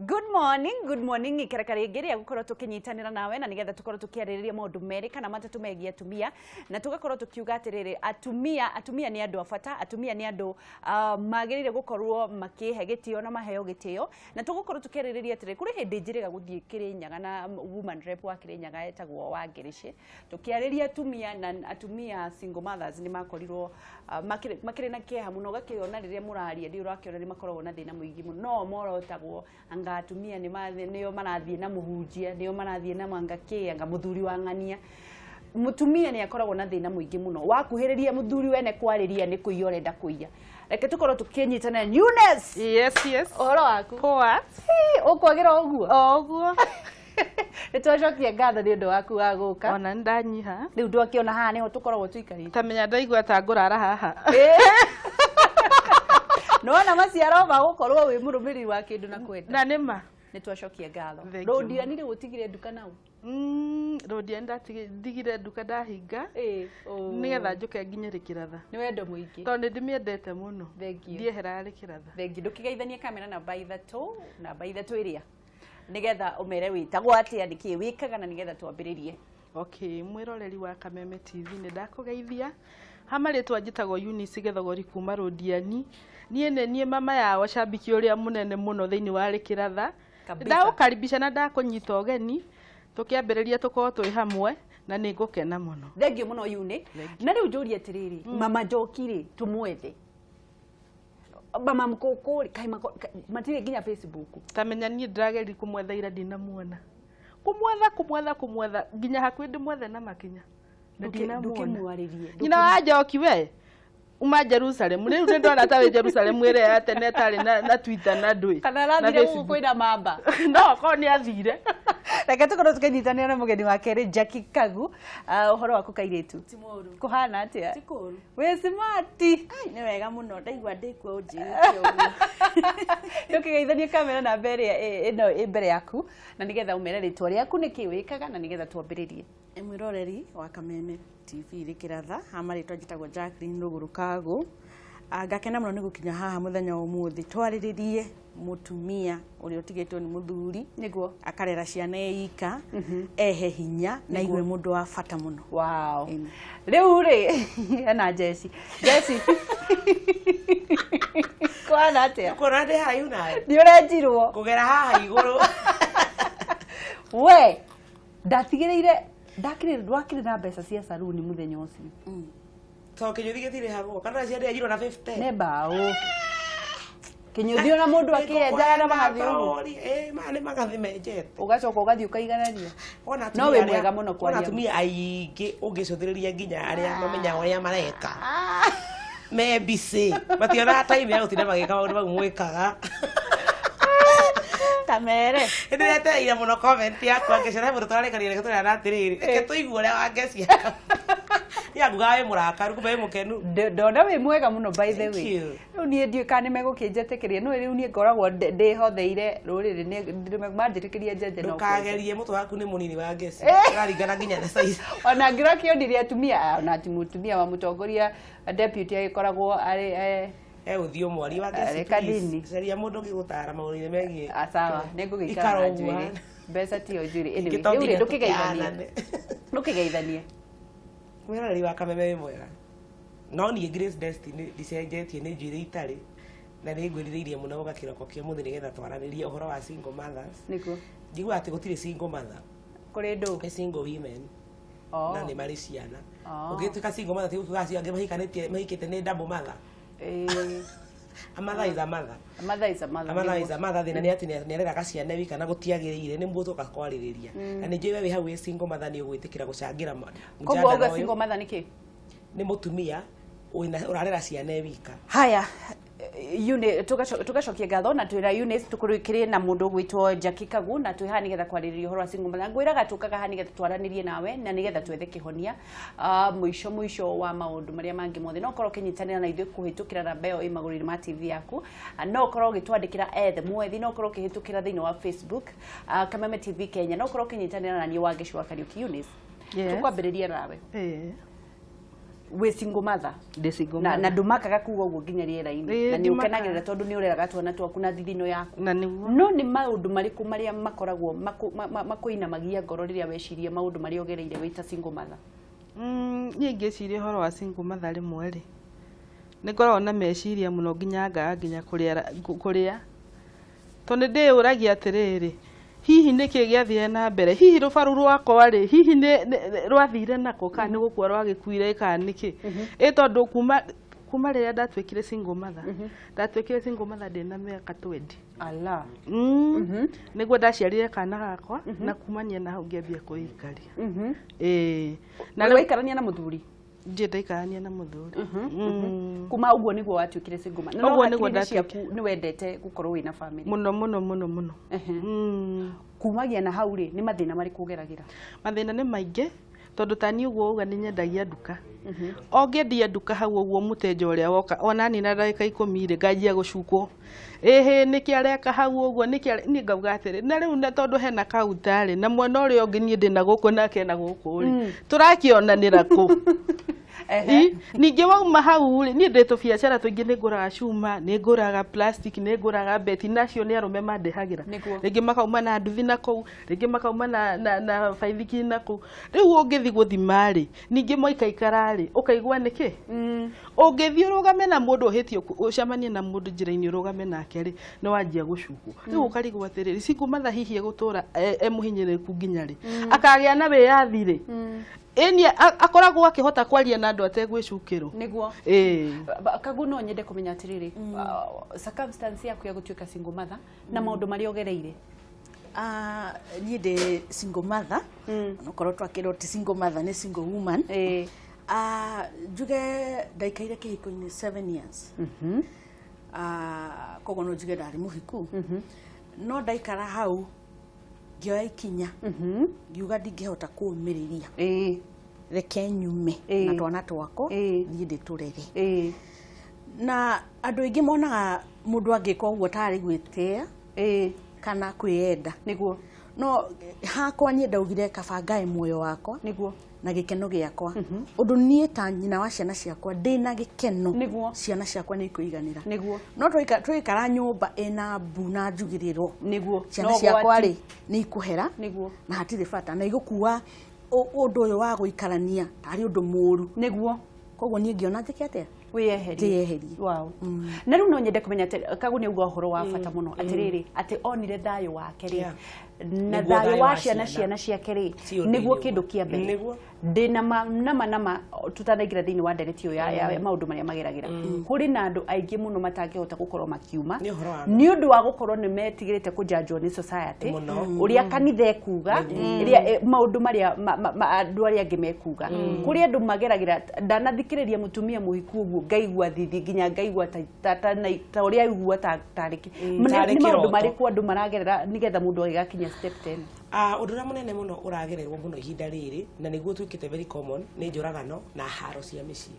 Good morning, good morning. Ikereka rĩngĩ rĩa gũkorwo tũkĩnyitanĩra nawe na nĩgetha tũkorwo tũkĩarĩrĩria maũndũ merĩ kana matatũ megiĩ atumia, na tũgakorwo tũkiuga atĩrĩrĩ, atumia, atumia nĩ andũ a bata, atumia nĩ andũ magĩrĩire gũkorwo makĩhe gĩtĩo na maheo gĩtĩo. Na tũgũkorwo tũkĩarĩrĩria atĩrĩrĩ, kũrĩ hĩndĩ njĩrĩga gũthiĩ Kĩrĩnyaga na woman rep wa Kĩrĩnyaga etagwo Wangĩrĩcĩ, tũkĩarĩria atumia, na atumia single mothers nĩ makorirwo makĩrĩ na kĩeha mũno. Ũgakĩona rĩrĩa mũraria ndĩ ũrakĩona nĩ makoragwo na thĩna mũingĩ mũno, no morotagwo anga atumia nĩo marathiĩ na mũhunjia, nĩo marathiĩ na manga kĩ, anga mũthuri wa ng'ania. Mũtumia nĩ akoragwo na thĩna mũingĩ mũno, wakuhĩrĩria mũthuri wene kwarĩria nĩ kũiya ũrenda kũiya. Reke tũkorwo tũkĩnyitana. Eunice. Yes. Ũhoro waku? Poa. Ũkwagĩra ũguo? O ũguo. Nĩ twacokia ngatho nĩ ũndũ waku wa gũka. Ona nĩ ndanyiha. Rĩu ndwakĩona haha nĩho tũkoragwo tũikarĩte. Ta menya ndaigua ta ngũrara haha. Nĩwona maciaro ma gũkorwo wĩ mũrũmĩrĩri wa kĩndũ na kwenda. Na nĩ ma. Nĩ twacokia ngatho. Thank you. Rũndiani rĩu ũtigire nduka nau? Rũndia ndigire nduka ndahinga. Nĩgetha njũke nginye Rĩkĩratha. Nĩ wendo mũingĩ. Tondũ nĩ ndĩmĩendete mũno. Thank you. Ndieheraga Rĩkĩratha. Thank you. Ndũkĩgeithanie kamera namba 3, namba 3 ĩrĩa, nĩgetha ũmere wĩtagwo atĩa, nĩkĩĩ wĩkaga, na nĩgetha twambĩrĩrie. Okay, mwĩroreri wa Kameme TV, nĩ ndakũgeithia. Ha marĩtwa njĩtagwo Eunice Gĩthogori kuma Rũndiani. Niĩ nĩ niĩ mama yao cambiki ũrĩa mũnene mũno thĩinĩ wa Rĩkĩratha. Kabisa. Ndagũkaribisha na ndakũnyita ũgeni, tũkĩambĩrĩria tũkorwo twĩ hamwe na nĩ ngũkena mũno. Thank you mũno, Eunice. Na rĩu njũrie atĩrĩrĩ, mama Njoki rĩ, tũmwethe mama mkũkũ rĩ, kaĩ matirĩ nginya Facebook? Ta menya niĩ ndĩrageria kũmwetha ira, ndinamuona. Kũmwetha, kũmwetha, kũmwetha nginya hakuhĩ ndĩmwethe na makinya na ndinamuona. Ndũkĩmwarĩrie. Nyina wa Njoki, we uma Jerusalem rĩu, nĩ ndona ta wĩ Jerusalem ĩrĩa ya tene ĩtarĩ na Twitter na ndũĩ kana na arathire gũkũ Facebook. kwĩna mamba. No okorwo nĩ athire. Reke tũkorwo tũkĩnyitanĩra na mũgeni wa kerĩ, Jackie Kagu. Ũhoro waku, kairĩtu? Ti mũru. Kũhana atĩa? Ti kũru. Wĩ smart. Ai, nĩ wega mũno, ndaigua ndĩkuo ũnjĩrĩte ũguo. Ndũkĩgeithanie kamera namba ĩrĩa ĩno ĩ mbere yaku, na nĩgetha ũmere rĩtwa rĩaku, nĩkĩ wĩkaga, na nĩgetha twambĩrĩrie. Ĩ, mwĩroreri wa Kameme TV Rĩkĩratha, ha marĩtwa njĩtagwo Jacqueline Rũgũrũ Kagũ. Ah, ngakena mũno nĩ gũkinya haha mũthenya wa ũmũthĩ twarĩrĩrie mũtumia ũrĩa ũtigĩtwo nĩ mũthuri akarera ciana e ika, ehe hinya na igue mũndũ wa bata mũno. Wow. Ĩni. Rĩu rĩ, hena Jeci. Jeci, kwana atĩa? Kuona ndĩ haraihu nawe. Nĩ ũrenjirwo. Kũgera haha igũrũ. We ndatigĩrĩire ndakĩrĩ ndwakĩrĩ na mbeca cia saruni mũthenya ũcio. To kĩnyũthi gĩtirĩhagwo kana cia ndĩanjirwo na 50. Nĩ mbaũ kĩnyũthi, ona mũndũ akĩenjaga na magathi ũguo. Ĩ, maya nĩ magathi menjete. Ũgacoka ũgathiĩ ũkaiganania. Wona No atumia wĩ mwega mũno wona kwaria. Atumia aingĩ ũngĩcũthĩrĩria, nginya arĩa mamenyaga ũrĩa mareka me busy, mationaga time ya gũtinda magĩka maũndũ mau mwĩkaga. Ta mere. Nĩndĩretereire mũno comment yaku, Wangecia, he mũndũ tũrarĩkanire, reke tũrera atĩrĩrĩ, reke tũigue ũrĩa Wangecia niangugaga wĩ mũrakaru, kumbe wĩ mũkenu. Ndona wĩ mwega mũno, by the Thank way. you. Rĩu niĩ ndiũĩ kana nĩ megũkĩnjĩtĩkĩria, no rĩu niĩ ngoragwo ndĩhotheire rũrĩrĩ, manjĩtĩkĩria njenje no kwenja. Ndũkagerie, mũtwe waku nĩ mũnini wa ngeci, ũraringana nginya na size. Ona ngĩrakĩonire atumia ona ati mũtumia wa mũtongoria deputy agĩkoragwo arĩ E ũthiũ mwari wa ngeci. Arĩ Please, kanini. Caria mũndũ ũngĩgũtara maũndũ-inĩ megiĩ. Ah, sawa, nĩ ngũgĩikara Ikara na ũguo. njuĩrĩ, mbeca tiyo njuĩrĩ. Anyway, Ingĩ to rĩu rĩ, nginya ndũkĩgeithanie. tũkĩhanane. Ndũkĩgeithanie. Mwĩroreri wa Kameme, wĩ mwega? No niĩ Grace Destiny ndicenjetie, nĩ njuĩrĩ itarĩ, na nĩ ngwĩrirĩirie mũno gũka kĩroko kĩa mũthĩ nĩgetha twaranĩrie ũhoro wa single mothers. Njiguaga atĩ gũtirĩ single mother. Kũrĩ ndũ. Nĩ single women. Oh. Na nĩ marĩ ciana. Oh. Ũngĩtuĩka single mother, ti gũkiuga acio angĩ mahikanĩtie mahikĩte nĩ double mother. A mother is a mother. A mother is a mother. A mother is a mother. Thĩna nĩ atĩ nĩ areraga ciana wika na gũtiagĩrĩire, nĩ mũndũ tũka kwarĩrĩria, na nĩ njũĩ we wĩ hau wĩ single mother nĩ ũgwĩtĩkĩra gũcangĩra Koguo mũjadala auga ũyũ. single mother nĩ kĩ? Nĩ mũtumia ũrarera ciana e wika. Haya, Eunice, tugacokia ngatho na twĩra Eunice tũkĩrĩ na mũndũ ũgwĩtwo Jackie Kagu, na twĩ haha nĩgetha kwarĩrĩria ũhoro wa single mother. Ngwĩraga tũkaga haha nĩgetha twaranĩrie nawe na nĩgetha twethe kĩhonia mũico mũico wa maũndũ marĩa mangĩ mothe. No ũkorwo ũkĩnyitanĩra na ithuĩ kũhĩtũkĩra namba ĩyo ĩ magũrũ-inĩ ma TV yaku. No ũkorwo ũgĩtwandĩkĩra ethe mwethi, no ũkorwo ũkĩhĩtũkĩra thĩinĩ wa Facebook, Kameme TV Kenya, no ũkorwo ũkĩnyitanĩra na niĩ Wangeci wa Kariũki. Eunice, Yes. tũkwambĩrĩria nawe. Ĩĩ. Wĩ single mother. Ndĩ single Na mother. na ndumakaga kuga ũguo nginya rĩera-inĩ. Ĩĩ, Na nĩ ndimakaga. ũkenagĩrĩra tondũ nĩ ũreraga twana twaku na thithino yaku. Na nĩguo. No nĩ maũndũ marĩkũ marĩa makoragwo makũinamagia ngoro rĩrĩa weciria maũndũ marĩa ũgereire wĩ ta single mother? Niĩ ingĩciria ũhoro wa single mother rĩmwe rĩ, nĩ ngoragwo na meciria mũno nginya ngaga nginya kũrĩa, tondũ nĩ ndĩyũragia atĩrĩrĩ, hihi nĩkĩ gĩathire na mbere, hihi rũbaru rwakwa rĩ, hihi nĩ rwathire nako, kana nĩ gũkua rwagĩkuire, kana nĩkĩ? Ĩ tondũ kuma rĩrĩa ndatuĩkire single mother, ndatuĩkire single mother ndĩna mĩaka 20. Ala. Nĩguo ndaciarire kana gakwa, na kumania na hau ngĩambia kwĩikaria. Ĩĩ. Na waikarania na mũthuri? Ndirĩ ndaikarania na mũthuri. Kuma ũguo nĩguo watuĩkire single mother. Ũguo nĩguo ndatuĩkire. Nĩ wendete gũkorwo wĩna family? Mũno mũno mũno mũno. Kumagia na hau rĩ, nĩ mathĩna marĩkũ ũgeragĩra? Mathĩna nĩ maingĩ, tondũ ta niĩ ũguo uga nĩ nyendagia nduka. O ngĩendia nduka hau ũguo mũtenja ũrĩa woka ona niĩ na ndagĩka 10 rĩ, nganjia gũcukwo. Ĩhĩ, nĩkĩ areka hau ũguo, nĩkĩ niĩ ngauga atĩrĩ, na rĩu na tondũ hena counter rĩ, na mwena ũrĩa ũngĩ niĩ ndĩna gũkũ nake ena gũkũ rĩ, tũrakĩonanĩra kũ? Ningĩ wauma hau rĩ, niĩ ndĩ tũbiacara tũingĩ, nĩ ngũraga cuma, nĩ ngũraga plastic, nĩ ngũraga beti, nacio nĩ arũme mandehagĩra. Rĩngĩ makauma na nduthi na kũu, rĩngĩ makauma na baithikiri na kũu. Rĩu ũngĩthiĩ gũthima rĩ, ningĩ moikaikara rĩ, ũkaigua nĩkĩ? Ũngĩthiĩ ũrũgame na mũndũ ũhĩtie, ũcemanie na mũndũ njĩra-inĩ ũrũgame nake rĩ, nĩ wanjia gũcukwo. Rĩu ũkarigwo atĩrĩrĩ, single mother hihi egũtũra e mũhinyĩrĩrĩku nginya rĩ? Akagĩa na wĩyathi rĩ? Ĩni akoragwo akĩhota kwaria na andũ ategwĩcukĩrwo. Nĩguo. Kagu no nyende kũmenya atĩrĩrĩ, circumstance yaku ya gũtuĩka single mother na maũndũ marĩa ũgereire. Niĩ ndĩ single mother, onokorwo twakĩrwo ti single mother, nĩ single woman. Njuge ndaikaire kĩhiko-inĩ 7 years. Koguo no njuge ndarĩ mũhiku. No ndaikara hau ngĩoya ikinya, ngiuga ndingĩhota kũũmĩrĩria, reke nyume na twana twakwa thiĩ ndĩtũrere. Na andũ aingĩ monaga mũndũ angĩka ũguo tarĩ gwĩtĩa kana kwĩyenda. Nĩguo. No hakwa niĩ ndaugire kaba ngae muoyo wakwa. Nĩguo. Na gĩkeno gĩakwa. Ũndũ niĩ ta nyina wa ciana ciakwa ndĩna gĩkeno. Nĩguo. Ciana ciakwa nĩ ikũiganĩra. Nĩguo. No tũikara nyũmba ĩna mbu na njugĩrĩro. Nĩguo. Ciana ciakwa rĩ nĩ ikũhera. Nĩguo. Na hatirĩ bata na igũkua ũndũ ũyũ wa gũikarania tarĩ ũndũ mũũru. Nĩguo. Koguo niĩ ngĩona njĩke atĩa? Wĩyeherie. Wow. Na rĩu no nyende kũmenya atĩ Kagu nĩ auga ũhoro wa bata mũno atĩrĩrĩ, atĩ onire thayũ wake rĩ, na thayũ wa ciana ciake rĩ, nĩguo kĩndũ kĩa mbere. Ndĩna nama tutanaingĩra thĩinĩ wa ndereti ĩyo ya maũndũ marĩa mageragĩra. Kũrĩ na andũ aingĩ mũno matangĩhota gũkorwo makiuma nĩ ũndũ wa gũkorwo nĩ metigĩrĩte kũjanjwo nĩ society, ũrĩa kanitha ekuga, ĩrĩa maũndũ marĩa andũ arĩa angĩ mekuga. Kũrĩ andũ mageragĩra, ndanathikĩrĩria mũtumia mũhiku ũguo ngaigua thithi nginya ngaigua ta ũrĩa aigua tarĩ nĩ maũndũ marĩkũ andũ maragerera nĩgetha mũndũ agĩgakinya step 10? Ũndũ ũrĩa mũnene mũno ũragererwo mũno ihinda rĩrĩ na nĩguo tuĩkĩte very common nĩ njũragano na haro cia mĩciĩ.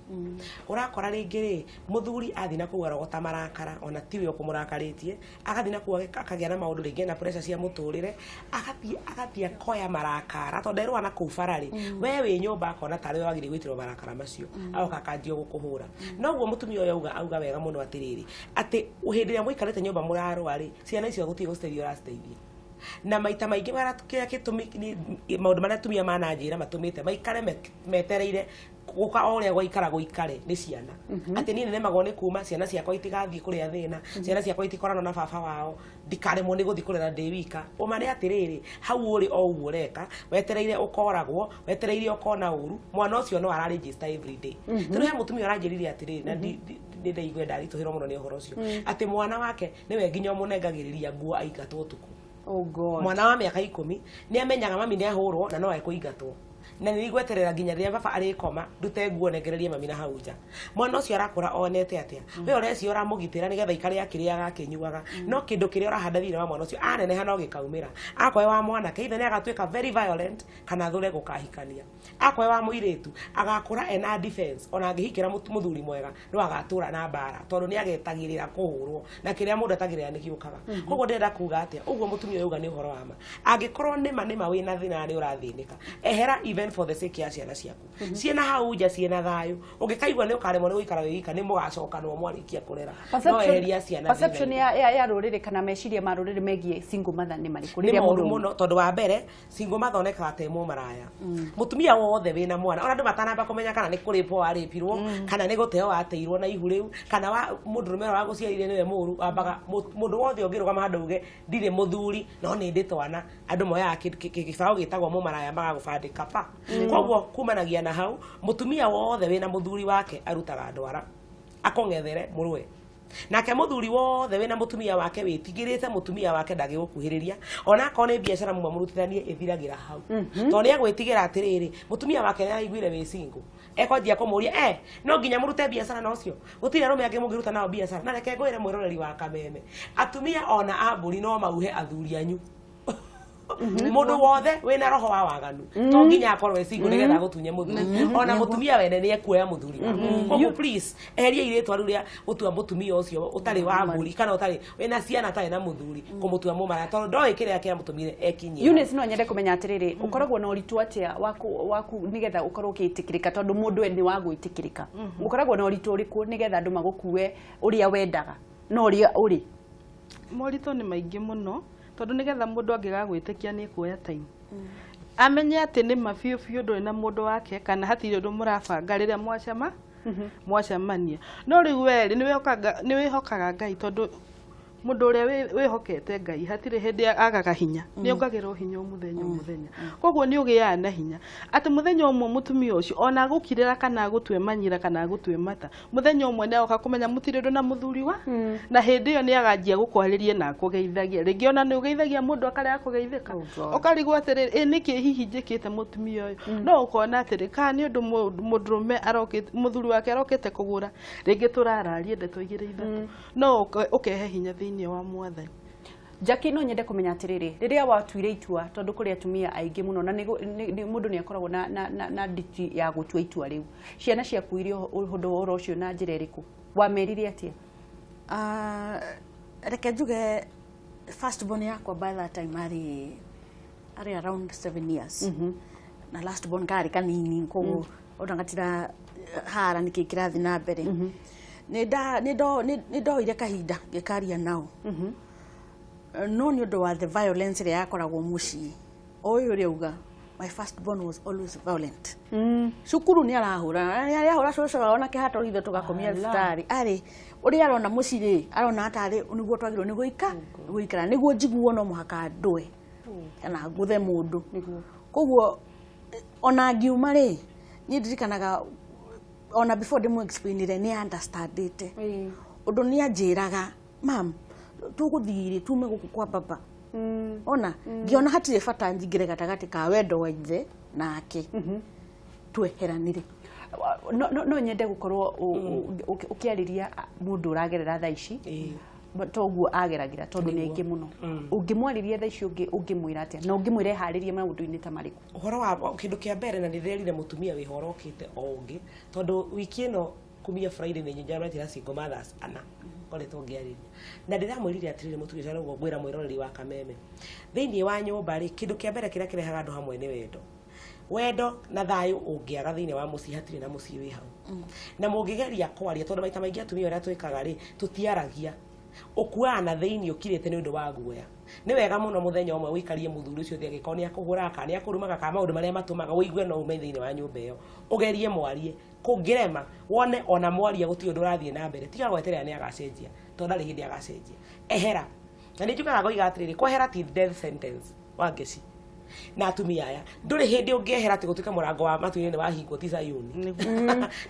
Ũrakora rĩngĩ rĩ, mũthuri athiĩ na kũu arogota marakara, ona tiwe ũkũmũrakarĩtie, agathiĩ na kũu akagĩa na maũndũ rĩngĩ na pressure cia mũtũrĩre, agathiĩ akoya marakara tondũ nderũa na kũu bara rĩ, we wĩ nyũmba akona tarĩ we wagĩrĩire gwĩtĩrwo marakara macio, agoka akanjia gũkũhũra. Noguo mũtumia ũyũ auga wega mũno atĩrĩrĩ, atĩ hĩndĩ ĩrĩa mũikarĩte nyũmba mũrarũa rĩ, ciana icio gũtirĩ gũciteithia ũraciteithia. Na maita maingĩ kĩrĩa gĩtũmi maũndũ marĩa atumia mananjĩra matũmĩte maikare metereire gũka o ũrĩa gwaikara gũikare nĩ ciana. Atĩ niĩ nĩnemagwo nĩ kuma, ciana ciakwa itigathiĩ kũrĩa thĩna, ciana ciakwa itikorana na baba wao, ndikaremwo nĩ gũthiĩ kũrera ndĩ wika. Ũma nĩ atĩrĩrĩ, hau ũrĩ o ũguo ũreka, wetereire ũkoragwo, wetereire ũkona ũru, mwana ũcio no araregister every day. Tondũ he mũtumia ũranjĩrire atĩrĩrĩ, na nĩ ndaigua ndaritũhĩrwo mũno nĩ ũhoro ũcio, atĩ mwana wake nĩwe nginya ũmũnengagĩrĩria nguo aingatwo ũtukũ. Oh God. Mwana wa mĩaka 10 nĩ amenyaga mami nĩ ahũrwo na no ekũingatwo. Na nĩ ngweterera nginya rĩrĩa baba arĩkoma ndute nguo nengererie mami na hau nja. Mwana ũcio arakũra onete atĩa? We ũrecio ũramũgitĩra nĩgetha ikare akĩrĩaga akĩnyuaga. No kĩndũ kĩrĩa ũrahanda thĩinĩ wa mwana ũcio aneneha no gĩkaumĩra. Akorwo wa mwanake ithe nĩ agatuĩka very violent kana athure gũkahikania. Akorwo wa mũirĩtu agakũra ena defense, ona angĩhikĩra mũthuri mwega no agatũra na mbara tondũ nĩ agetagĩrĩra kũhũrwo na kĩrĩa mũndũ atagĩrĩra nĩ gĩũkaga. Koguo ndĩrenda kuga atĩa? Ũguo mũtumia ũyũ auga nĩ ũhoro wa ma. Angĩkorwo nĩma nĩma wĩna thĩna na nĩ ũrathĩnĩka, ehera Even for the sake ya ciana ciaku ciĩna hau nja ciĩna thayũ, ũngĩkaigua nĩ ũkaremwo nĩ gũikara wĩ wika, nĩ mũgacokanwo mwarĩkia kũrera. No eheria ciana Perception thĩna-inĩ. ya rũrĩrĩ kana meciria ma rũrĩrĩ megiĩ single mother nĩ marĩkũ? Nĩ Rĩrĩa moru mũndũ mũno, tondũ wa mbere single mother onekaga ta mũmaraya. Mũtumia wothe wĩna mwana, ona andũ matanamba kũmenya kana nĩ kũrĩpwo warĩpirwo, kana nĩ gũteo wateirwo na ihu rĩu, kana wa mũndũrũme ũrĩa wagũciarire nĩwe mũru, wambaga mũndũ wothe ũngĩrũgama handũ uge ndirĩ mũthuri no nĩ ndĩ twana, andũ moyaga kĩbaũ gĩtagwo mũmaraya magagũbandĩka pa. Koguo kumanagia na hau, mũtumia wothe wĩna mũthuri wake arutaga ndwara akong'ethere mũrũe nake. Mũthuri wothe wĩna mũtumia wake wĩtigĩrĩte mũtumia wake ndangĩgũkuhĩrĩria, ona akorwo nĩ biacara muma mũrutithanie ĩthiragĩra hau, tondũ nĩ agwĩtigĩra atĩrĩrĩ, mũtumia wake nĩ araiguire wĩ single, ekwanjia kũmũria, no nginya mũrute biacara na ũcio, gũtirĩ arũme angĩ mũngĩruta nao biacara. Na reke ngwĩre mwĩroreri wa Kameme, atumia ona a mbũri no mauhe athuri anyu. Mũndũ wothe wĩna roho wa waganu to nginya akorwo e single nĩgetha agũtunye mũthuri, ona mũtumia wene nĩ ekuoya mũthuri waku. Koguo please, eheria irĩtwa rĩu rĩa gũtua mũtumia ũcio ũtarĩ wa mbũri kana ũtarĩ wĩna ciana atarĩ na mũthuri kũmũtua mũmaraya, tondũ ndoĩ kĩrĩa kĩamũtũmire ekinyie. Eunice, no nyende kũmenya atĩrĩrĩ, ũkoragwo na ũritũ atĩa waku nĩgetha ũkorwo ũgĩtĩkĩrĩka, tondũ mũndũ we nĩ wa gwĩtĩkĩrĩka? Ũkoragwo na ũritũ ũrĩkũ nĩgetha andũ magũkue ũrĩa wendaga no ũrĩa ũrĩ? Moritũ nĩ maingĩ mũno, tondũ nĩgetha mũndũ angĩgagwĩtĩkia nĩ kuoya time amenye atĩ nĩ ma biũ biũ ndũrĩ na mũndũ wake kana hatirĩ ũndũ mũrabanga rĩrĩa mwacema mwacemania. No rĩu werĩ nĩ wĩhokaga Ngai, tondũ mũndũ ũrĩa wĩhokete Ngai hatirĩ hĩndĩ agaga hinya, nĩ ongagĩrwo hinya o mũthenya o mũthenya. Koguo nĩ ũgĩaga na hinya atĩ mũthenya ũmwe mũtumia ũcio ona agũkirĩra kana agũtue manyira kana agũtue mata, mũthenya ũmwe nĩ agoka kũmenya mũtirĩ ũndũ na mũthuri wa na hĩndĩ ĩyo nĩ aganjia gũkwarĩria na akũgeithagia rĩngĩ. Ona nĩ ũgeithagia mũndũ akarega kũgeithĩka. Oh God. Ũkarigwo atĩrĩrĩ, ĩ nĩkĩ hihi njĩkĩte mũtumia ũyũ? No ũkona atĩrĩ, kana nĩ ũndũ mũndũrũme arokĩte, mũthuri wake arokĩte kũgũra rĩngĩ, tũrararie ndeto igĩrĩ ithatũ, no ũkehe hinya thĩinĩ wa Mwathani. Jackie, no nyende kũmenya atĩrĩrĩ, rĩrĩa watuire itua, tondũ kũrĩ atumia aingĩ mũno na mũndũ nĩ akoragwo na nditi ya gũtua itua rĩu, ciana ciakuire ũndũ ũhoro ũcio na njĩra ĩrĩkũ? Wamerire atĩa? Ah, reke njuge first born yakwa by that time arĩ around 7 years na last born karĩ kanini, koguo ona gatira hara nĩkĩ kĩrathiĩ na mbere. Nĩ ndoire kahinda ngĩkaria nao, no nĩ ũndũ wa the violence ĩrĩa yakoragwo mũciĩ o ũyũ ũrĩa uga, my first born was always violent. Cukuru nĩ arahũra, nĩ arahũra cũcũ ona kĩhato ithe tũgakomia thibitarĩ. Arĩ ũrĩa arona mũciĩ rĩ, arona atarĩ nĩguo twagĩrĩirwo nĩ gwĩka gũikara nĩguo njiguo no mũhaka ndũe kana ngũthe mũndũ. Koguo ona ngiuma rĩ, niĩ ndirikanaga ona before ndĩmũ explainire nĩ understandĩte ũndũ, nĩ anjĩraga, "Mam, tũgũthiĩ rĩ tume gũkũ kwa baba?" Ona ngĩona hatirĩ bata njingĩre gatagatĩ ka wendo wa ithe nake, tweheranire. No nyende gũkorwo ũkĩarĩria mũndũ ũragerera thaa ici toguo ageragĩra, tondũ nĩ aingĩ mũno. Ũngĩmwarĩria thaa ici, ũngĩmwĩra atĩa na ũngĩmwĩra eharĩrie maũndũ-inĩ ta marĩkũ? Ũhoro wa kĩndũ kĩa mbere, na nĩ ndĩrerire mũtumia wĩho ũrokĩte o ũngĩ, tondũ wiki ĩno kumia Friday nĩ njaranĩtie na single mothers ana ngoretwo ngĩarĩria, na ndĩramwĩrire atĩrĩrĩ, mũtumia ũcio, ũguo ngwĩra mwĩroreri wa Kameme, thĩinĩ wa nyũmba rĩ, kĩndũ kĩa mbere kĩrĩa kĩrehaga andũ hamwe nĩ wendo. Wendo na thayũ ũngĩaga thĩinĩ wa mũciĩ, hatirĩ na mũciĩ wĩ hau. Na mũngĩgeria kwaria, tondũ maita maingĩ atumia ũrĩa twĩkaga rĩ, tũtiaragia, ũkuaga na thĩinĩ ũkirĩte nĩ ũndũ wa guoya. Nĩ wega mũno mũthenya ũmwe ũikarie mũthuri ũcio ũthĩ, angĩkorwo nĩ akũhũraga kana nĩ akũrumaga kana maũndũ marĩa matũmaga ũigue no ume thĩinĩ wa nyũmba ĩyo, ũgerie mwarie. Kũngĩrema, wone ona mwaria gũtirĩ ũndũ ũrathiĩ na mbere, tiga gweterera nĩ agacenjia, tondũ ndarĩ hĩndĩ agacenjia. Ehera. Na nĩ njugaga ngoiga atĩrĩrĩ, kwehera ti death sentence. Wangeci na atumia aya, ndũrĩ hĩndĩ ũngĩehera atĩ gũtuĩke mũrango wa matu-inĩ nĩ wahingwo, ti Zayuni.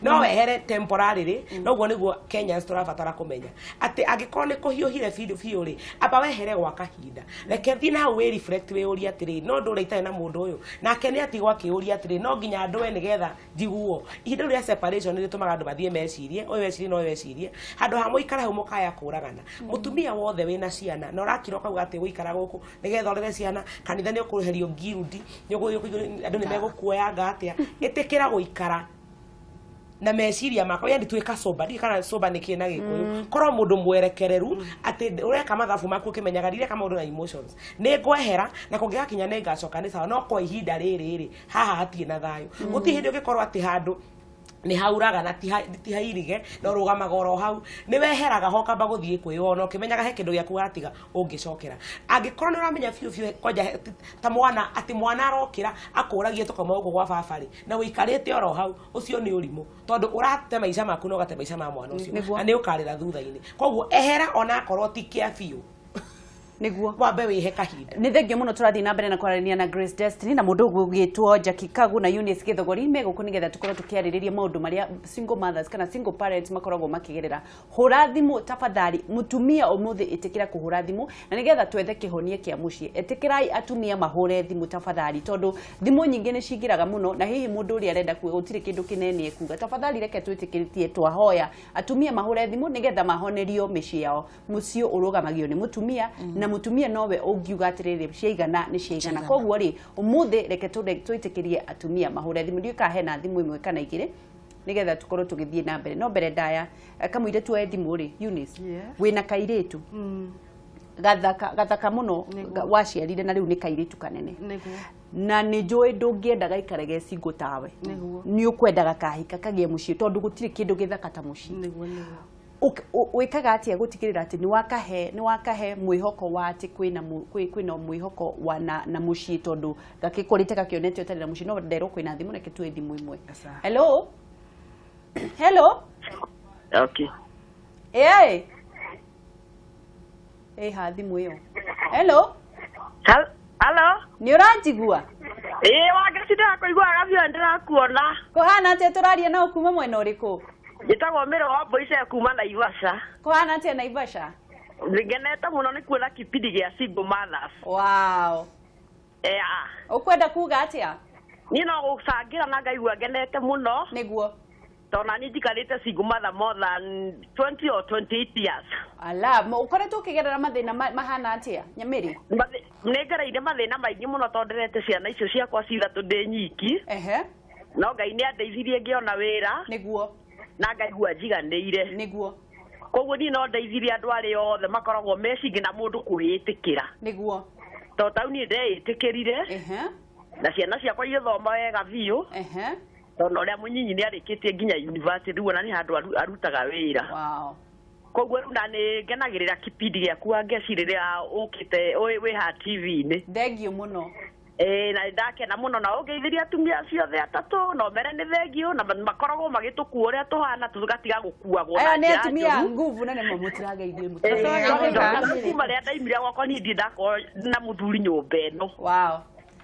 No wehere temporarily. Noguo nĩguo Kenyans tũrabatara kũmenya atĩ angĩkorwo nĩ kũhiũhire biũ biũ rĩ, amba wehere gwa kahinda, reke thiĩ na hau wĩ reflect, wĩyũrie atĩrĩ, no ndũre itarĩ na mũndũ ũyũ? Nake nĩ atigwo akĩũria atĩrĩ, no nginya ndũe nĩgetha njiguo? Ihinda rĩu rĩa separation nĩ rĩtũmaga andũ mathiĩ mecirie ũyũ ecirie no ũyũ ecirie, handũ ha mũikare hau mũkaya kũragana. Mũtumia wothe wĩna ciana na ũrakira ũkauga atĩ gũikara gũkũ nĩgetha ũrere ciana, kanitha nĩ ũkũrĩhĩrio ngirudi, nĩ andũ nĩ megũkuoyanga atĩa, ĩtĩkĩra gũikara. Na meciria makwa, yani tuĩka sober, ndiũĩ kana sober nĩ kĩ na Gĩkũyũ, korwo mũndũ mwerekereru atĩ ũreka mathabu maku ũkĩmenyaga ndireka maũndũ na emotions, nĩ ngwehera na kũngĩgakinya nĩ ngacoka nĩ sawa. No kwa ihinda rĩrĩ rĩ, haha hatirĩ na thayũ. Gũtirĩ hĩndĩ ũngĩkorwo atĩ handũ nĩ hauraga na ti hairige no rũgamaga oro hau, nĩ weheraga ho kamba gũthiĩ kwĩyona ũkĩmenyaga he kĩndũ gĩaku watiga ũngĩcokera. Angĩkorwo nĩ ũramenya biũ biũ kwanja ta mwana, atĩ mwana arokĩra akũragie tũkauma gũkũ gwa baba rĩ, na ũikarĩte oro hau, ũcio nĩ ũrimũ, tondũ ũrate maica maku na ũgate maica ma mwana ũcio. Na nĩ ũkarĩra thutha-inĩ. Koguo ehera onakorwo ti kĩa biũ. Wambe wĩhe kahinda. Nĩ thengio mũno. Tũrathiĩ na mbere na kwaranĩria na Grace Destiny na mũndũ ũgwĩtwo Jackie Kagu na Eunice Gĩthogori me gũkũ nĩgetha tũkorwo tũkĩarĩrĩria maũndũ marĩa single mothers kana single parents makoragwo makĩgerera. Hũra thimũ tafadhali, mũtumia ũmũthĩ ĩtĩkĩra kũhũra thimũ na nĩgetha twethe kĩhonia kĩa mũciĩ. Ĩtĩkĩrai atumia mahũre thimũ tafadhali, tondũ thimũ nyingĩ nĩ cingĩraga mũno na hihi mũndũ ũrĩa arenda kuga gũtirĩ kĩndũ kĩnene ekuga. Tafadhali reke twĩtĩkĩrĩtie, twahoya atumia mahũre thimũ nĩgetha mahonerio mĩciĩ yao. Mũciĩ ũrũgamagio nĩ mũtumia na mũtumia nowe ũngiuga atĩrĩrĩ, ciaigana nĩ ciaigana. Koguo rĩ, ũmũthĩ reke twĩtĩkĩrie atumia mahũre thimũ. Ndiũĩ kana hena thimũ ĩmwe kana igĩrĩ nĩgetha tũkorwo tũgĩthiĩ na mbere. No mbere ndaya, kamũira tuoe thimũ rĩ, Eunice, wĩna kairĩtu gathaka gathaka mũno. Waciarire na rĩu nĩ kairĩtu kanene. Na nĩ njũĩ ndũngĩenda gaikare ge single tawe. Nĩ ũkwendaga kahika kagĩe mũciĩ, tondũ gũtirĩ kĩndũ gĩthaka ta mũciĩ. Nĩguo nĩguo. Wĩkaga atĩa gũtigĩrĩra atĩ nĩ wakahe mwĩhoko wa atĩ kwĩna mwĩhoko wa na mũciĩ, tondũ gakĩkũrĩte gakĩonete ũtarĩ na mũciĩ? No nderwo kwĩna thimũ, reke tuoe thimũ ĩmwe. Sawa. Hello, hello. Okay. Ĩ ĩ ha thimũ ĩyo. Hello. Hello? Nĩ ũranjigua? Ĩĩ, Wangeci, ndĩrakũiguaga biũ, ndĩrakuona. Kũhana atĩa? Tũraria nao kuma mwena ũrĩkũ? Njĩtagwo Mĩro wa Mboice kuma Naivasha. Kũhana atĩa Naivasha? Ngenete mũno nĩ kuona kipindi gĩa Single Mothers. Wow. Ea. Ũkwenda kuga atĩa? Niĩ no gũcangĩra na ngaigua ngenete mũno tondũ nani njikarĩte single mother more than 20 or 28 years. Ala, ũkoretwo ũkĩgerera mathĩna mahana atĩa, Nyamĩrĩ? Nĩ ngereire mathĩna maingĩ mũno tondũ ndĩrete ciana icio ciakwa 3 ndĩ nyiki. No Ngai nĩ andeithirie ngĩona wĩra na ngaigua njiganĩire. Koguo niĩ no ndeithirie andũ arĩa othe makoragwo mecingi na mũndũ kwĩĩtĩkĩra, tondũ tau niĩ ndeĩtĩkĩrire na ciana ciakwa igĩthoma wega biũ, tondũ na ũrĩa mũnyinyi nĩ arĩkĩtie nginya university rĩu, ona nĩ handũ arutaga wĩra. Koguo rĩu na nĩ ngenagĩrĩra kipindi gĩaku, Wangeci, rĩrĩa ũkĩte wĩ haha TV-inĩ. Thengio mũno. Ĩĩ, na nĩndakena mũno na ũngeithirie atumia acio othe atatũ na ũmere nĩ thengio na makoragwo magĩtũkua ũrĩa tũhana, tũgatiga gũkuagwo Aya na nĩ njĩra atumia njũru. nguvu na nĩmo mũtirageithio. Tondũ kuma rĩrĩa ndaimire gwakwa, niĩ ndirĩ ndakorwo na mũthuri nyũmba ĩno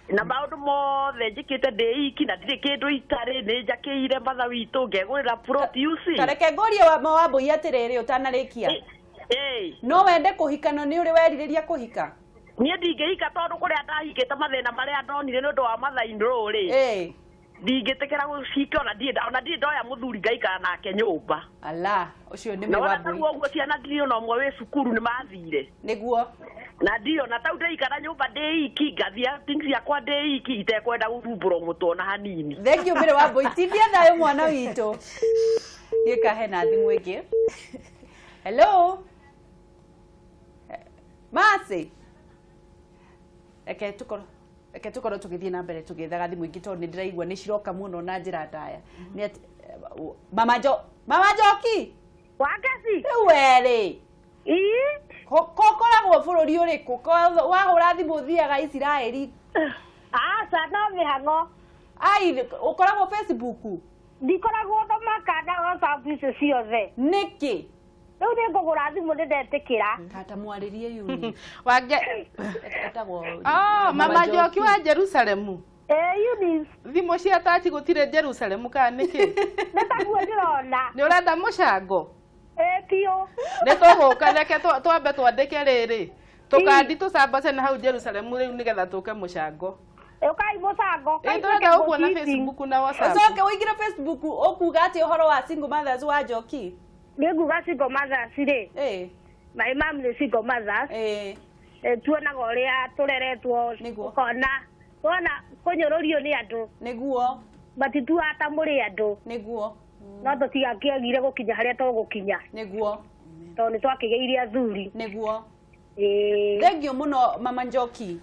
na maũndũ mothe njĩkĩte ndĩ iki na ndirĩ kĩndũ itarĩ, nĩ njakĩire matha witũ, ngegũrĩra plot, you see. Tareke ngũrie wa Wambũi atĩrĩrĩ, ũtanarĩkia. No wende kũhika? No nĩ ũrĩ werirĩria kũhika? Niĩ ndingĩhika tondũ kũrĩa ndahikĩte, mathĩna marĩa ndonire nĩ ũndũ wa mother-in-law rĩ, ndingĩtĩkĩra gũcika, ona ndirĩ ndoya mũthuri ngaikara nake nyũmba. Ala, ũcio nĩ Na ona Wambũi. tarĩu ũguo ciana ndirĩ ona ũmwe wĩ cukuru, nĩ mathire. Na ndirĩ ona tau ndĩikara nyũmba ndĩ iki, ngathiĩ things ciakwa ndĩ iki, itekwenda gũthumbũrwo mũtwe ona hanini. Thengio, Mĩrĩ Wambũi. Tindia thayũ, mwana witũ. Gĩka hena thimũ ĩngĩ. Hello, Mercy, reke tũkorwo tũgĩthiĩ na mbere tũgĩethaga thimũ ingĩ, tondũ nĩ ndĩraigua nĩ ciroka mũno na njĩra ndaya. Nĩ atĩ Mama Njoki. Wangeci. Rĩu werĩ Ii. Ko koragwo bũrũri ũrĩkũ? Wahũra thimũ ũthiaga Isiraeli? Aca, no mĩhang'o. Ai, ũkoragwo Facebook? Ndikoragwo thomaka na WhatsApp icio ciothe. Nĩkĩ? Rĩu nĩ ngũgũra thimũ, nĩ ndetĩkĩra. Tata mwarĩrie Eunice. Wange Etagwo Oh, Mama Njoki wa Jerusalemu. Ĩ, Eunice. Thimũ cia tachi gũtirĩ Jerusalemu kana nĩkĩ? Nĩ taguo ndĩrona. Nĩ ũrenda mũcango? Ĩ, biũ. Nĩ tũgũka, reke twambe twandĩke rĩrĩ tũkandi tũcambace na hau Jerusalemu rĩu nĩgetha tũke mũcango. Ũkai mũcango. Ĩ, tũrenda gũkuona Facebook na WhatsApp. Ũcoke ũingĩre Facebook ũkuga atĩ ũhoro wa single mothers wa Njoki. Nĩ nguga single mothers rĩ, my mom nĩ single mothers. Tuonaga ũrĩa tũreretwo. Ũkona wona kũnyũrũrio nĩ andũ. Matituaga ta mũrĩ andũ. No tũtigakĩagire gũkinya harĩa tũgũkinya. Nĩguo. Tondũ nĩ twakĩgĩire athuri. Nĩguo. Ĩĩ. Thengiũ mũno mama Njoki.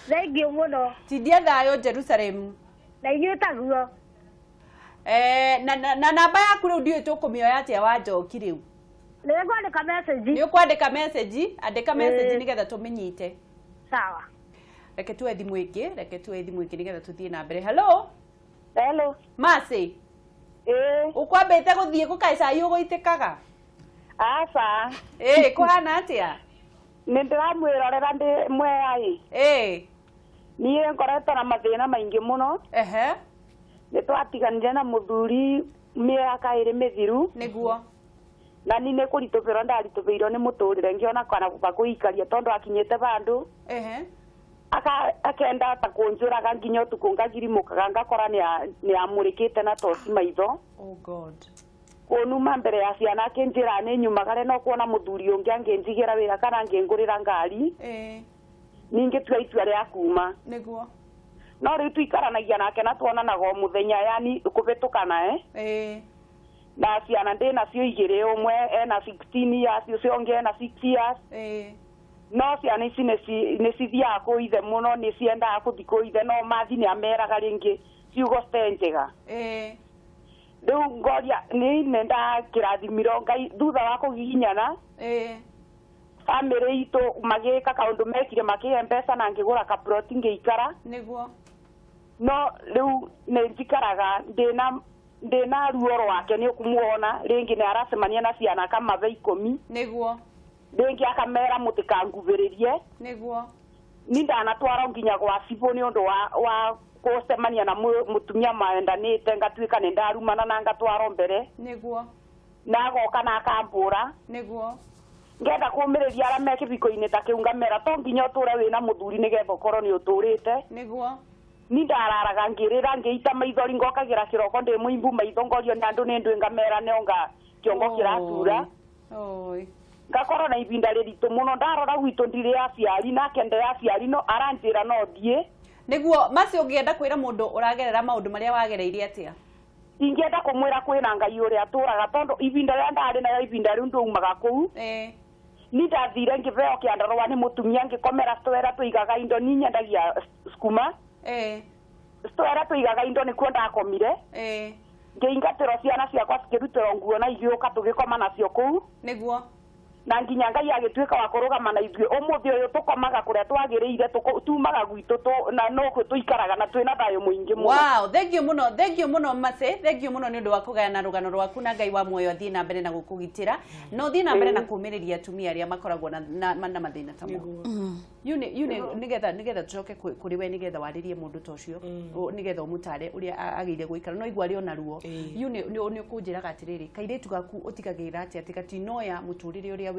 Thengiũ mũno. Tindia thayũ Jerusalem. Na inyuĩ taguo. Na namba yaku rĩu ndiũĩ tũkũmĩoya atĩa wa Njoki rĩu. Nĩ ngwandĩka message. Nĩ ũkwandĩka message, andĩka message nĩgetha tũmĩnyite. Sawa. Reke tuoe thimũ ĩngĩ, reke tuoe thimũ ĩngĩ nĩgetha tũthiĩ na mbere. Hello. Hello. Mercy. Ĩĩ. Ũkwambĩte gũthiĩ gũkae cai ũgũitĩkaga? Aca. Ĩĩ, kũhana atĩa? Nĩ ndĩramwĩrorera ndĩ mwea ĩ. Ĩĩ. Niĩ ngoretwo na mathĩna maingĩ mũno. Ehe. Nĩ twatiganire na mũthuri mĩaka ĩrĩ mĩthiru. Nĩguo. Na ni nĩ kũritũbĩrwo ndaritũbĩirwo nĩ mũtũrĩre ngĩona kana bakũikaria tondũ akinyĩte bandũ. Ehe. Akenda ta kũnjũraga nginya ũtukũ ngagirimũkaga ngakora nĩ amũrĩkĩte na toci maitho. Oh God. Kũnuma mbere ya ciana akĩnjĩra nĩ nyumagare no kuona mũthuri ũngĩ angĩnjigĩra wĩra kana angĩngũrĩra ngari. Ĩĩ. Ningĩ tua itua rĩa kuma. Nĩguo. No rĩu tuikaranagia nake na tuonanaga o mũthenya yani kũhĩtũkana. Ĩĩ. Na ciana ndĩ nacio igĩrĩ, ũmwe ena 16 years ũcio ũngĩ ena 6 years. Ĩĩ. No ciana ici nĩ cithiaga kũ ithe mũno, nĩ ciendaga kũthi kũ ithe no mathi nĩ ameraga rĩngĩ ciugo citarĩ njega. Ĩĩ. Rĩu ngoria nĩ nĩ ndakĩrathimirwo Ngai thutha wa kũgiginyana. Ĩĩ. Bamĩrĩ itũ magĩka kaũndũ mekire makĩhe mbeca na ngĩgũra kaploti ngĩikara. Nĩguo. No rĩu nĩ njikaraga ndĩna ruo rwake nĩ ũkũmuona rĩngĩ nĩ aracemania na ciana akamahe 10. Nĩguo. Rĩngĩ akamera mũtikangubĩrĩrie. Nĩguo. Ni ndanatwarwo nginya gwa cibũ nĩ ũndũ wa gũcemania na mũtumia maendanĩte ngatuĩka nĩ ndarumana na ngatwarwo mbere. Nĩguo. Na agoka na akambũra. Nĩguo. Ngenda kũmĩrĩria arĩa me kĩbiko-inĩ ta kĩu ngamera to nginya ũtũre wĩna mũthuri nĩgetha ũkorwo nĩ ũtũrĩte. Nĩguo. Ni ndararaga ngĩrĩra ngĩita maithori ngokagĩra kĩroko ndĩ mũimbu maitho ngorio nĩ andũ nĩ ndwĩ ngamera nĩonga kĩongo kĩratura. Oi. Ngakorwo na ibinda rĩritũ mũno ndarora gwitũ ndirĩ aciari nake nde aciari no aranjĩra no thiĩ. Nĩguo. Mercy ũngĩenda kwĩra mũndũ ũragerera maũndũ marĩa wagereire atĩa? Ingĩenda kũmwĩra kwĩna Ngai ũrĩa atũraga tondũ ibinda rĩrĩa ndarĩ nayo ibinda rĩu ndaumaga kũu. Ĩĩ. Ni ndathire ngĩheo kĩandarũa nĩ mũtumia ngĩkomera store ĩrĩa tũigaga indo ni nyendagia sukuma. Ĩĩ. Store ĩrĩa tũigaga indo nĩkuo ndakomire. Ĩĩ. Ngĩingatĩrwo ciana ciakwa cikĩrutĩrwo nguo na igĩũka tũgĩkoma nacio kũu. Nĩguo. Na nginya Ngai agĩtuĩka wa kũrũgama na ithuĩ ũmũthĩ ũyũ tũkomaga kũrĩa twagĩrĩire tumaga gwitũ na no tũikaraga na twĩna thayũ mũingĩ mũno. Wow, thengiũ mũno, thengiũ mũno Mercy, thengiũ mũno nĩ ũndũ wa kũgayana rũgano rwaku na Ngai wa muoyo athiĩ na mbere na gũkũgitĩra na ũthiĩ na mbere na kũmĩrĩria atumia arĩa makoragwo na mathĩna ta mau. Nĩgetha tũcoke kũrĩ we nĩgetha warĩrie mũndũ ta ũcio nĩgetha ũmũtare ũrĩa agĩrĩire gũikara no igua arĩ ona ruo. Yu nĩ ũkũnjĩraga atĩrĩrĩ kairĩtu gaku ũtigagĩrĩra atĩa atĩ gatinoya mũtũrĩre ũrĩa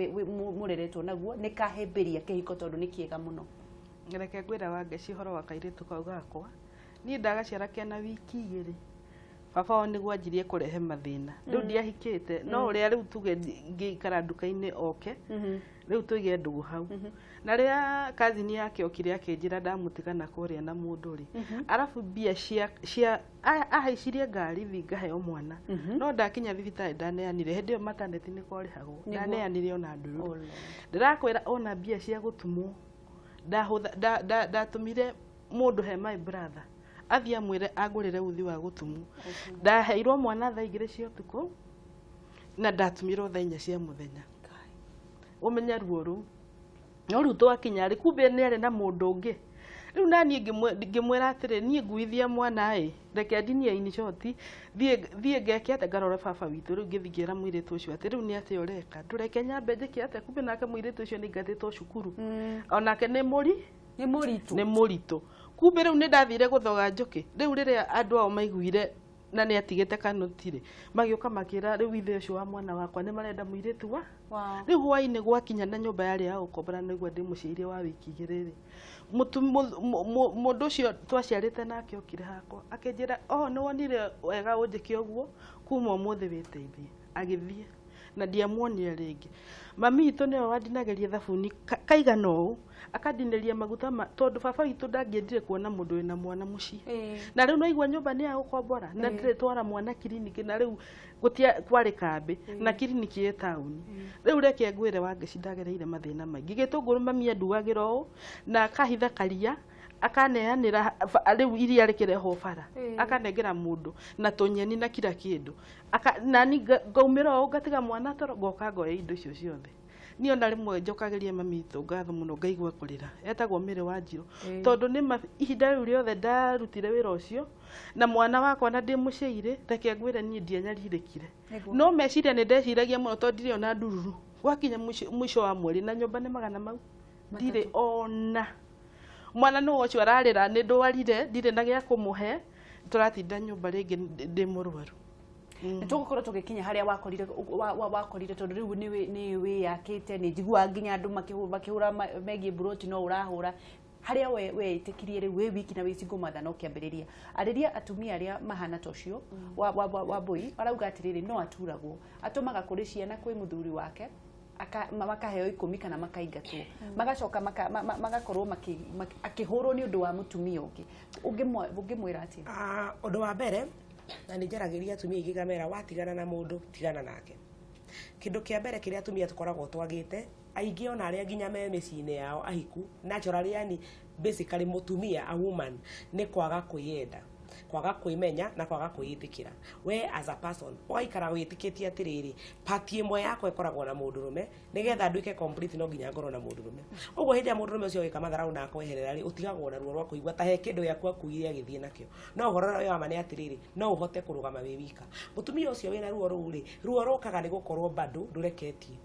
mũreretwo naguo nĩ kahĩmbĩria kĩhiko tondũ nĩ kĩega mũno. Reke ngwĩra Wangeci ũhoro wa kairĩtu kau gakwa. Niĩ ndagaciara kena wiki igĩrĩ. Baba wao nĩguo anjirie kũrehe mathĩna. Rĩu ndiahikĩte no ũrĩa rĩu tuge ngĩikara nduka-inĩ oke. Rĩu tũige ndũgũ hau. Na rĩrĩa cousin yake okire akĩnjĩra ndamũtigana kũrĩa na mũndũ rĩ. Arabu mbia cia ahaicirie ngari thi ngaheo mwana. No ndakinya thibitarĩ ndaneanire hĩndĩ ĩyo maternity nĩ kwarĩhagwo. Ndaneanire ona ndũrũ. Ndĩrakwĩra ona mbia cia gũtumwo. Ndatũmire mũndũ he my brother. Athiĩ amwĩre angũrĩre uthi wa gũtumwo. Ndaheirwo mwana thaa 2 cia ũtukũ na ndatumirwo thaa 4 cia mũthenya. Ũmenye ruo rũu. No rĩu twakinya rĩ kumbe nĩ arĩ na mũndũ ũngĩ. Rĩu naniĩ ngĩmwĩra atĩrĩ niĩ nguithia mwana ĩ reke ndinie in short thiĩ ngeke atĩa ngarore baba witũ. Rĩu ngĩthiĩ ngĩra mũirĩtu ũcio atĩ rĩu nĩ atĩa ũreka ndũreke nyambe njĩke atĩa kumbe nake mũirĩtu ũcio nĩ aingatĩtwo cukuru. Onake nĩ mũritũ. Nĩ mũritũ. Kumbe rĩu nĩ ndathire gũthoga njũkĩ. Rĩu rĩrĩa andũ ao maiguire na nĩ atigĩte kanoti rĩ magĩũka makĩra rĩu ithe ũcio wa mwana wakwa nĩ marenda mũirĩtu wa. Rĩu hwainĩ gwakinya na nyũmba yarĩ ya gũkombora nĩguo ndĩmũciaire wa wiki 2 rĩ. Mũndũ ũcio twaciarĩte nake okire hakwa akĩnjĩra oh nĩ wonire wega ũnjĩke ũguo kuma ũmũthĩ wĩteithie. Agĩthiĩ. Na ndiamuonire rĩngĩ. Mami witũ nĩwe wandinagĩria thabuni kaigana ũũ, akandinĩria maguta ma tondũ baba witũ ndangĩendire kuona mũndũ wĩna mwana mũciĩ. Na rĩu naigua nyũmba nĩ ya gũkombora na ndĩrĩ twara mwana kiriniki, na rĩu gũtia kwarĩ kambĩ na kiriniki ĩ taũni. Rĩu reke ngwĩre Wangeci, ndagereire mathĩna maingĩ. Gĩtũngũrũ mami anduagĩra ũũ na akahitha karia, akaneanĩra rĩu iria rĩkĩrehwo bara, akanengera mũndũ na tũnyeni na kila kĩndũ. Nani ngaumĩra ũũ ngatiga mwana toro, ngoka ngoya indo icio ciothe. Niĩ ona rĩmwe njokagĩria mami witũ ngatho mũno, ngaigua kũrĩra. Etagwo Mary Wanjirũ. Tondũ nĩ ihinda rĩu rĩothe ndarutire wĩra ũcio na mwana wakwa na ndĩ mũciĩ-rĩ, reke ngwĩre niĩ ndianyarirĩkire. No meciria nĩ ndeciragia mũno tondũ ndirĩ ona ndururu. Gwakinya mũico wa mweri na nyũmba nĩ magana mau, ndirĩ ona mwana nĩ ũcio ararĩra, nĩ ndwarire, ndirĩ na gĩa kũmũhe, tũratinda nyũmba rĩngĩ ndĩ mũrwaru. Nĩ tũgũkorwo tũgĩkinya harĩa wakorire wakorire tondũ rĩu nĩ wĩyakĩte, nĩ njiguaga nginya andũ makĩhũra megiĩ mburoti no ũrahũra. Harĩa we wetĩkirie rĩu wĩ wiki na wĩ single mother no kĩambĩrĩria. Arĩria atumia arĩa mahana ta ũcio wa Mbui, arauga atĩrĩrĩ, no aturagwo, atũmaga kũrĩ ciana kwĩ mũthuri wake, makaheo 10 kana makaingatwo, magacoka magakorwo akĩhũrwo nĩ ũndũ wa mũtumia ũngĩ. Ũngĩmwĩra atĩa? Ũndũ wa mbere, na nĩ njaragĩria atumia aingĩ ngamera, watigana na mũndũ tigana nake. Kĩndũ kĩa mbere kĩrĩa atumia tũkoragwo twagĩte, aingĩ ona arĩa nginya me mĩciĩ-inĩ yao ahiku, naturally, yani basically mũtumia, a woman, nĩ kwaga kwĩyenda, kwaga kwĩmenya na kwaga kwĩĩtĩkĩra. We as a person ũgaikara wĩtĩkĩtie atĩrĩrĩ, part ĩmwe yakwa ĩkoragwo na mũndũrũme, nĩgetha nduĩke complete no nginya ngorwo na mũndũrũme. Ũguo hĩndĩ ĩrĩa mũndũrũme ũcio agĩka matharau na akweherera rĩ, ũtigagwo na ruo rwa kũigua ta he kĩndũ gĩaku akuire agĩthiĩ nakĩo. No ũhoro ũrĩa wa ma nĩ atĩrĩrĩ, no ũhote kũrũgama wĩ wika. Mũtumia ũcio wĩna ruo rũu rĩ, ruo rũkaga nĩ gũkorwo bado ndũreketie.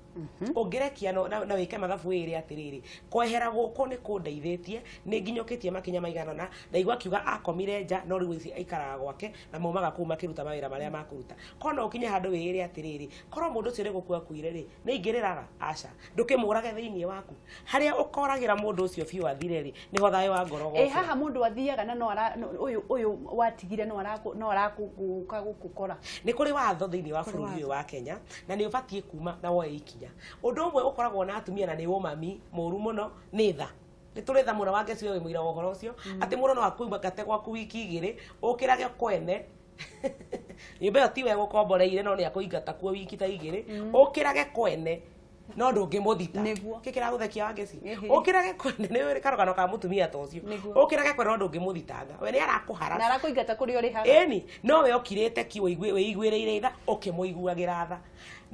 Ũngĩrekia na wĩke mathabu wĩre atĩrĩrĩ, kwehera gũkũ nĩ kũndeithĩtie, nĩ nginyũkĩtie makinya maigana ũna, ndaigua akiuga akomire nja, no rĩu ici aikaraga gwake na maumaga kũu makĩruta mawĩra marĩa makũruta. Korwo no ũkinye handũ wĩĩre atĩrĩrĩ, korwo mũndũ ũcio nĩ gũkua akuire rĩ, nĩ ingĩrĩraga? Aca. Ndũkĩmũrage thĩinĩ waku. Harĩa ũkoragĩra mũndũ ũcio biũ athire rĩ, nĩho thayũ wa ngoro ũgokĩra. Haha mũndũ athiaga na ũyũ watigire no arakũgũka gũkũkora. Nĩ kũrĩ watho thĩinĩ wa bũrũri ũyũ wa Kenya, na nĩ ũbatiĩ kuma na woe ikinya. Ũndũ ũmwe ũkoragwo na atumia na nĩ ũmami mũru mũno nĩ tha. Nĩ tũrĩ tha mũno, Wangeci we wĩ mũira wa ũhoro ũcio, atĩ mũndũ no akuingate gwaku wiki igĩrĩ, ũkĩrage kwene. Nyũmba ĩyo tiwe gũkomboreire, no nĩ akũingata kuo wiki ta igĩrĩ, ũkĩrage kwene, no ndũngĩmũthita. Kĩ kĩragũthekia Wangeci? Ũkĩrage kwene, nĩ karũgano ka mũtumia ta ũcio. Ũkĩrage kwene no ndũngĩmũthitanga. We nĩ arakũhara. Na arakũingata kũrĩa ũrĩhaga. Ĩni, no we ũkirĩte ki wĩiguĩrĩire tha, ũkĩmũiguagĩra tha.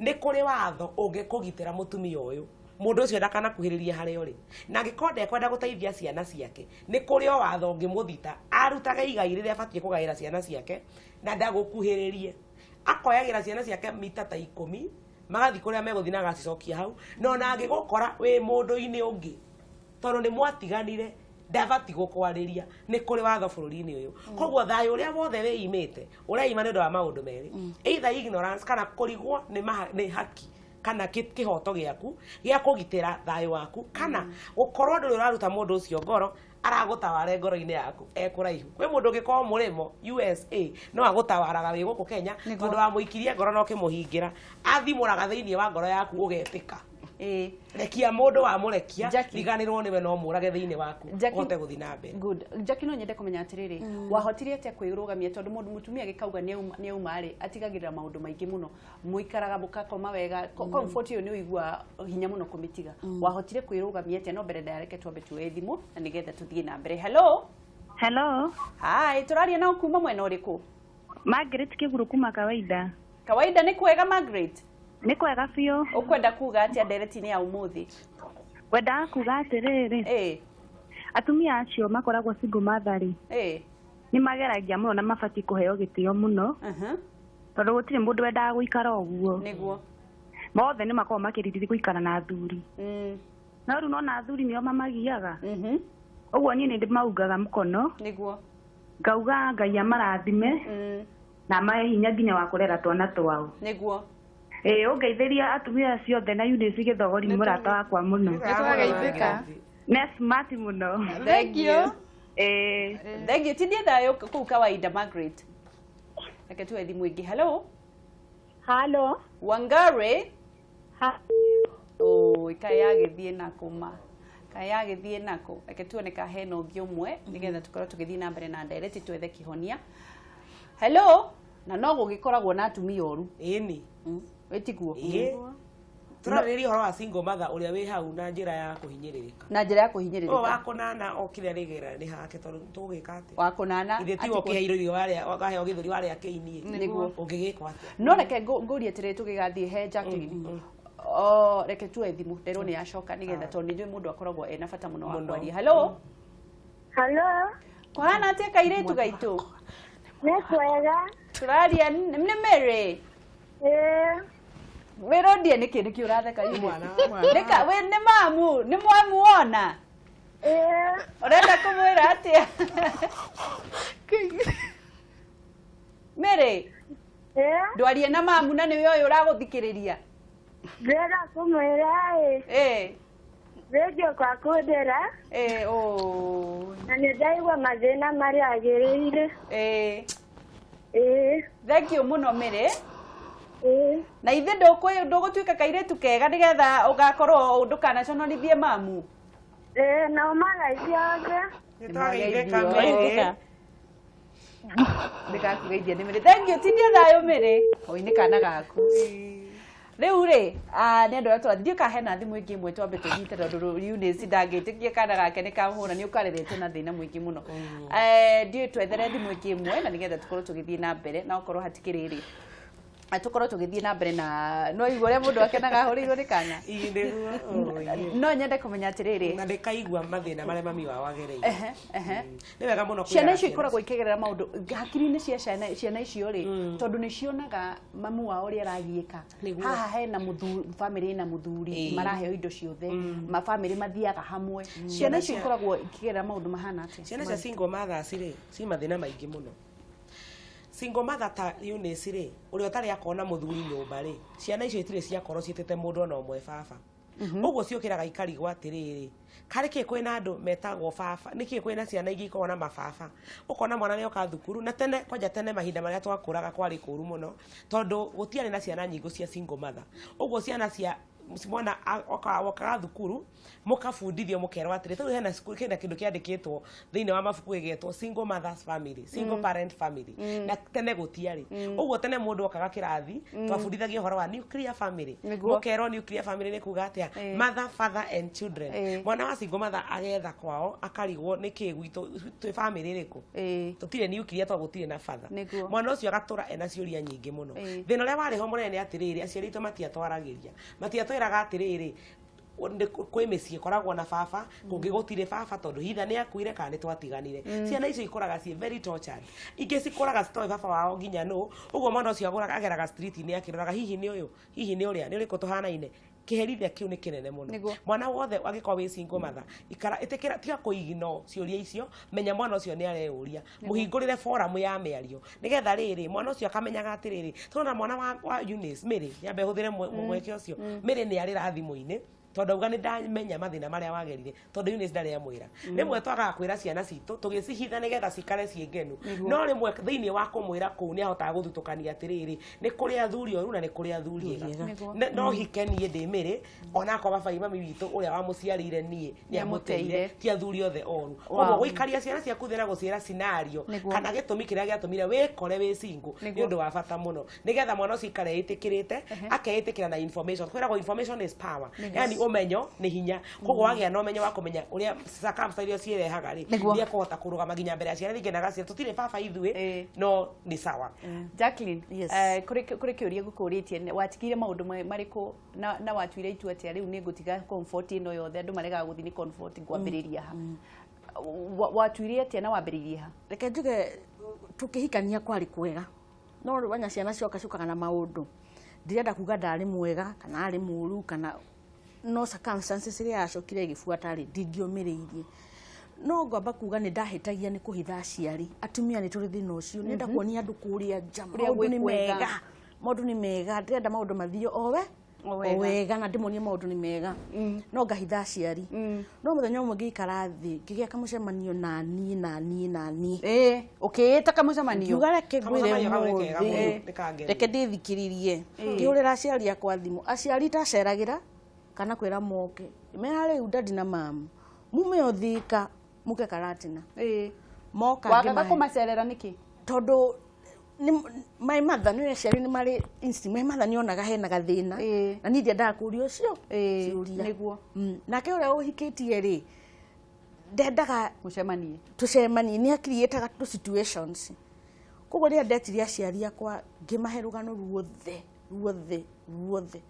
Nĩ kũrĩ watho ũngĩkũgitĩra mũtumia ũyũ. Mũndũ ũcio ndakanakuhĩrĩrie harĩa ũrĩ. Na angĩkorwo ndekwenda gũteithia ciana ciake, nĩ kũrĩ o watho ũngĩmũthita, arutage igai rĩrĩa abatiĩ kũgaĩra ciana ciake, na ndagũkuhĩrĩrie. Akoyagĩra ciana ciake mita ta 10, magathiĩ kũrĩa megũthiĩ na agacicokia hau. No ona angĩgũkora wĩ mũndũ-inĩ ũngĩ, tondũ nĩ mwatiganire, ndabatiĩ gũkwarĩria. Nĩ kũrĩ watho bũrũri-inĩ ũyũ. Koguo thayũ ũrĩa wothe wĩimĩte, ũreima nĩ ũndũ wa maũndũ merĩ. Either ignorance kana kũrigwo nĩ haki kana kĩhoto gĩaku gĩa kũgitĩra thayũ waku, kana gũkorwo ndũrĩ ũraruta mũndũ ũcio ngoro, aragũtawara ngoro-inĩ yaku ekũraihu. Kwĩ mũndũ ũngĩkorwo mũrĩmo USA no agũtawaraga wĩ gũkũ Kenya, tondũ wamũikirie ngoro na ũkĩmũhingĩra, athimũraga thĩinĩ wa ngoro yaku ũgetĩka. Rekia mũndũ wamũrekia, riganĩrwo nĩwe no mũrage thĩinĩ waku, ũhote gũthiĩ na mbere. Good. Jackie, no nyende kũmenya atĩrĩrĩ, wahotire atĩa kwĩrũgamia tondũ mũndũ mũtumia agĩkauga nĩ auma rĩ, atigagĩrĩra maũndũ maingĩ mũno, mũikaraga mũkakoma wega, comfort ĩyo nĩ ũiguaga hinya mũno kũmĩtiga. Wahotire kwĩrũgamia atĩa? No mbere ndareke twambe tuoe thimũ na nĩgetha tũthiĩ na mbere. Hello. Hello. Hi, tũraria nao kuma mwena ũrĩkũ? Margaret Kĩguru kuma Kawaida. Kawaida nĩ kwega Margaret? Nĩ kwega biũ. Ũkwenda kuga atĩa ndereti-inĩ ya ũmũthĩ? Ngwendaga kuga atĩrĩrĩ, atumia acio makoragwo single mother rĩ, nĩ mageragia mũno na mabatiĩ kũheo gĩtĩo mũno, tondũ gũtirĩ mũndũ wendaga gũikara ũguo. Nĩguo. Mothe nĩ makoragwo makĩririri gũikara na athuri. No rĩu nona athuri nĩo mamagiaga. Ũguo niĩ nĩ ndĩmaungaga mũkono. Nĩguo. Ngauga Ngai amarathime na amahe hinya nginya wa kũrera twana twao. Nĩguo. Ũngeithĩria atumia acio othe na Eunice Gĩthogori mũrata wakwa mũno. Nĩtwageithĩka. Nĩ smart mũno. Thank you. Thank you. Tindie thayũ kũu Kawaida Margaret. Reke tuoe thimũ ĩngĩ. Hello. Hello. Wangari. Oi, kaĩ yagĩthiĩ nakũ ma, kaĩ yagĩthiĩ nakũ. Reke tuone ka hena ũngĩ ũmwe nĩgetha tũkorwo tũgĩthiĩ na mbere na ndereti twethe kĩhonia. Hello. Na no gũgĩkoragwo na atumia oru. Ĩni. Wĩtiguo? Ĩĩ. Tũrarĩrĩria ũhoro wa single mother ũrĩa wĩ hau na njĩra ya kũhinyĩrĩrĩka. Na njĩra ya kũhinyĩrĩrĩka. Ũyũ wa kũnana okire rĩgĩra nĩ hake tondũ tũgwĩka atĩa? Wa kũnana. Ithe tiwe ũkĩheirwo irio warĩa, waheo gĩthũri warĩa kĩini. Nĩguo. Ũngĩgĩkwo atĩa? No reke ngũrie atĩrĩrĩ tũgĩgathiĩ he Jacqueline. O reke tuoe thimũ nderwo nĩ yacoka nĩgetha tondũ nĩ njũĩ mũndũ akoragwo ena bata mũno wa kwaria. Hello. Hello. Kũhana atĩa kairĩtu gaitũ? Nĩ kwega. Tũraria nĩ Mary. Ĩĩ. Wĩrondie nĩkĩ nĩkĩ ũratheka Nĩka we nĩ mamu, nĩ mwamuona? Ĩĩ. Ũrenda kũmwĩra atĩa? Mary. Ĩĩ. Ndwarie na mamu na nĩwe ũyũ ũragũthikĩrĩria. Ndĩrenda kũmwĩra ĩ. Ĩĩ. Thengiũ kwa kũndera. Ĩĩ, oh. Na nĩ ndaigua mathĩna marĩa agĩrĩire. Ĩĩ. Ĩĩ. Thank you mũno Mary. Ĩĩ. Na ithe ndũgũtuĩka kairĩtu kega nĩgetha ũgakorwo ndũkanaconorithie mamu. Ĩĩ, na ũmageithie othe. Nĩtwageithĩka Mary. Nĩgakũgeithia nĩ Mary. Thank you, tindia thayũ Mary. Oi nĩ kana gaku. Rĩu rĩ, nĩ andũ arĩa tũrathiĩ, ndiũĩ kana hena thimũ ĩngĩ ĩmwe twambe tũnyite tondũ Eunice ndangĩtĩkia kana gake nĩ kamũhũra, nĩ ũkarerete na thĩna mũingĩ mũno. Ndiũĩ twethere thimũ ĩngĩ ĩmwe na nĩgetha tũkorwo tũgĩthiĩ na mbere, na okorwo hatikĩrĩ rĩ, tũkorwo tũgĩthiĩ na mbere na no igua ũrĩa mũndũ akenaga ahũrĩirwo nĩ kana. Ĩĩ, nĩguo. No nyende kũmenya atĩrĩrĩ. Na ndĩkaigua mathĩna marĩa mami wao agereire. Ehe, ehe. Nĩ wega mũno Ciana kwĩraga icio ikoragwo ikĩgerera maũndũ hakiri-inĩ cia ciana icio rĩ, tondũ nĩ cionaga mamu wao ũrĩa aragiĩka. Haha hena mũthuri, famĩlĩ ĩna mũthuri, maraheo indo ciothe, mabamĩrĩ mathiaga hamwe. Ciana icio ikoragwo ikĩgerera maũndũ mahana atĩa? Ciana cia single mothers rĩ, ci mathĩna maingĩ mũno. Single mother ta Eunice rĩ, ũrĩa ũtarĩ akona mũthuri nyũmba rĩ, ciana icio itirĩ ciakorwo ciĩtĩte mũndũ ona ũmwe baba. Ũguo ciũkĩraga ikarigwo atĩrĩrĩ, karĩ kĩ kwĩna andũ metagwo baba, nĩkĩ kwĩna ciana ingĩ ikoragwo na mababa. Ũkona mwana nĩ oka thukuru, na tene, kwanja tene mahinda marĩa twakũraga kwarĩ kũru mũno, tondũ gũtiarĩ na ciana nyingĩ cia single mother. Ũguo ciana cia mwana okaga thukuru, mũkabundithio mũkerwo atĩrĩ, tondũ hena cukuru, hena kĩndũ kĩandĩkĩtwo thĩinĩ wa mabuku gĩgetwo single mothers family, single parent family. Na tene gũtiarĩ. Ũguo tene mũndũ okaga kĩrathi, twabundithagio ũhoro wa nuclear family. Mũkerwo nuclear family nĩ kuga atĩa? Mother, father and children. Mwana wa single mother agetha kwao, akarigwo nĩkĩ gwitũ twĩ family ĩrĩkũ? Tũtirĩ nuclear tondũ gũtirĩ na father. Mwana ũcio agatũra ena ciũria nyingĩ mũno. Thĩna ũrĩa warĩ ho mũnene nĩ atĩrĩrĩ, aciari aitũ matiatwaragĩria. Matiatwĩraga atĩrĩrĩ, kwĩ mĩciĩ ĩkoragwo na baba, kũngĩ gũtirĩ baba tondũ hitha nĩ akuire kana nĩ twatiganire. Ciana icio ikũraga ciĩ very tortured. Ingĩ cikũraga citoĩ baba wao nginya nũ, ũguo mwana ũcio agũraga ageraga street-inĩ akĩroraga hihi nĩ ũyũ, hihi nĩ ũrĩa, nĩ ũrĩkũ tũhanaine. Kĩherithia kĩu nĩ kĩnene mũno. Mwana wothe angĩkorwo wĩ single mother, ikara ĩtĩkĩra, tiga kũignore ciũria icio, menya mwana ũcio nĩ areyũria. Mũhingũrĩre forum ya mĩario nĩgetha rĩrĩ mwana ũcio akamenyaga atĩrĩrĩ, tũrona mwana wa Eunice Mary, nyambe hũthĩre mweke ũcio. Mary nĩ arĩra thimũ-inĩ tondũ auga nĩ ndamenya mathĩna marĩa wagerire, tondũ Eunice ndarĩ amwĩra. Rĩmwe twagaga kwĩra ciana citũ tũgĩcihitha nĩgetha cikare ciĩ ngenu. No rĩmwe thĩinĩ wa kũmwĩra kũu nĩ ahotaga gũthutũkania atĩrĩrĩ, nĩ kũrĩ athuri oru na nĩ kũrĩ athuri ega. No hike niĩ ndĩ Mary, onakorwo baba mami witũ ũrĩa wamũciarĩire niĩ nĩ amũteire, ti athuri othe oru. Koguo gũikaria ciana ciaku thĩ na gũciĩra scenario kana gĩtũmi kĩrĩa gĩatũmire wĩkore wĩ single nĩ ũndũ wa bata mũno, nĩgetha mwana ũcio aikare etĩkĩrĩte, akeĩtĩkĩra na information. Kwĩragwo information is power, yani ũmenyo nĩ hinya. Koguo wagĩa na ũmenyo wa kũmenya ũrĩa circumstance iria ciĩrehaga rĩ, nĩ ekũhota kũrũgama nginya mbere ya ciana rĩngĩ na agaciĩra tũtirĩ baba ithuĩ, no nĩ sawa. Jacqueline, kũrĩ kĩũria ngũkũrĩtie, watigire maũndũ marĩkũ na watuire itua atĩa rĩu nĩ ngũtiga comfort ĩno yothe andũ maregaga gũthiĩ nĩ comfort ngwambĩrĩria ha? Watuire atĩa na wambĩrĩirie ha? Reke njuge tũkĩhikania kwarĩ kwega, no wanya ciana cioka ciũkaga na maũndũ. Ndirenda kuga ndarĩ mwega kana arĩ mũru kana no circumstances iria yacokire ĩgĩbuata rĩ, ndingĩomĩrĩirie. No ngwamba kuga nĩ ndahĩtagia nĩ kũhitha aciari. Atumia nĩ tũrĩ thĩna ũcio. Nĩenda kuonia andũ kũrĩa nja maũndũ nĩ mega, maũndũ nĩ mega, ndĩrenda maũndũ mathiĩ owe O wega na ndĩmonie maũndũ nĩ mega, no ngahitha aciari. No mũthenya ũmwe ngĩikara thĩ, ngĩgĩa kamũcemanio na niĩ na niĩ na niĩ. Ũkĩĩta kamũcemanio? Ngiuga reke ngwĩre ũmũthĩ, reke ndĩthikĩrĩrie. Ngĩhũrĩra aciari akwa thimũ, aciari itaceragĩra kana kwĩra moke, mera rĩu dadi na mamu mume ũthika muke Karatina. Moka wagaga kũmacerera nĩkĩ? Tondũ my mother nĩ aciari nĩ marĩ instinct, my mother nĩ onaga hena gathĩna na niĩ ndiendaga kũũria ũcio ciũria. Nĩguo. Nake ũrĩa ũhikĩtie rĩ, ndendaga mũcemanie, tũcemanie, nĩ akiriĩtaga tũ situations. Koguo rĩrĩa ndetire aciari akwa ngĩmahe rũgano ruothe ruothe ruothe,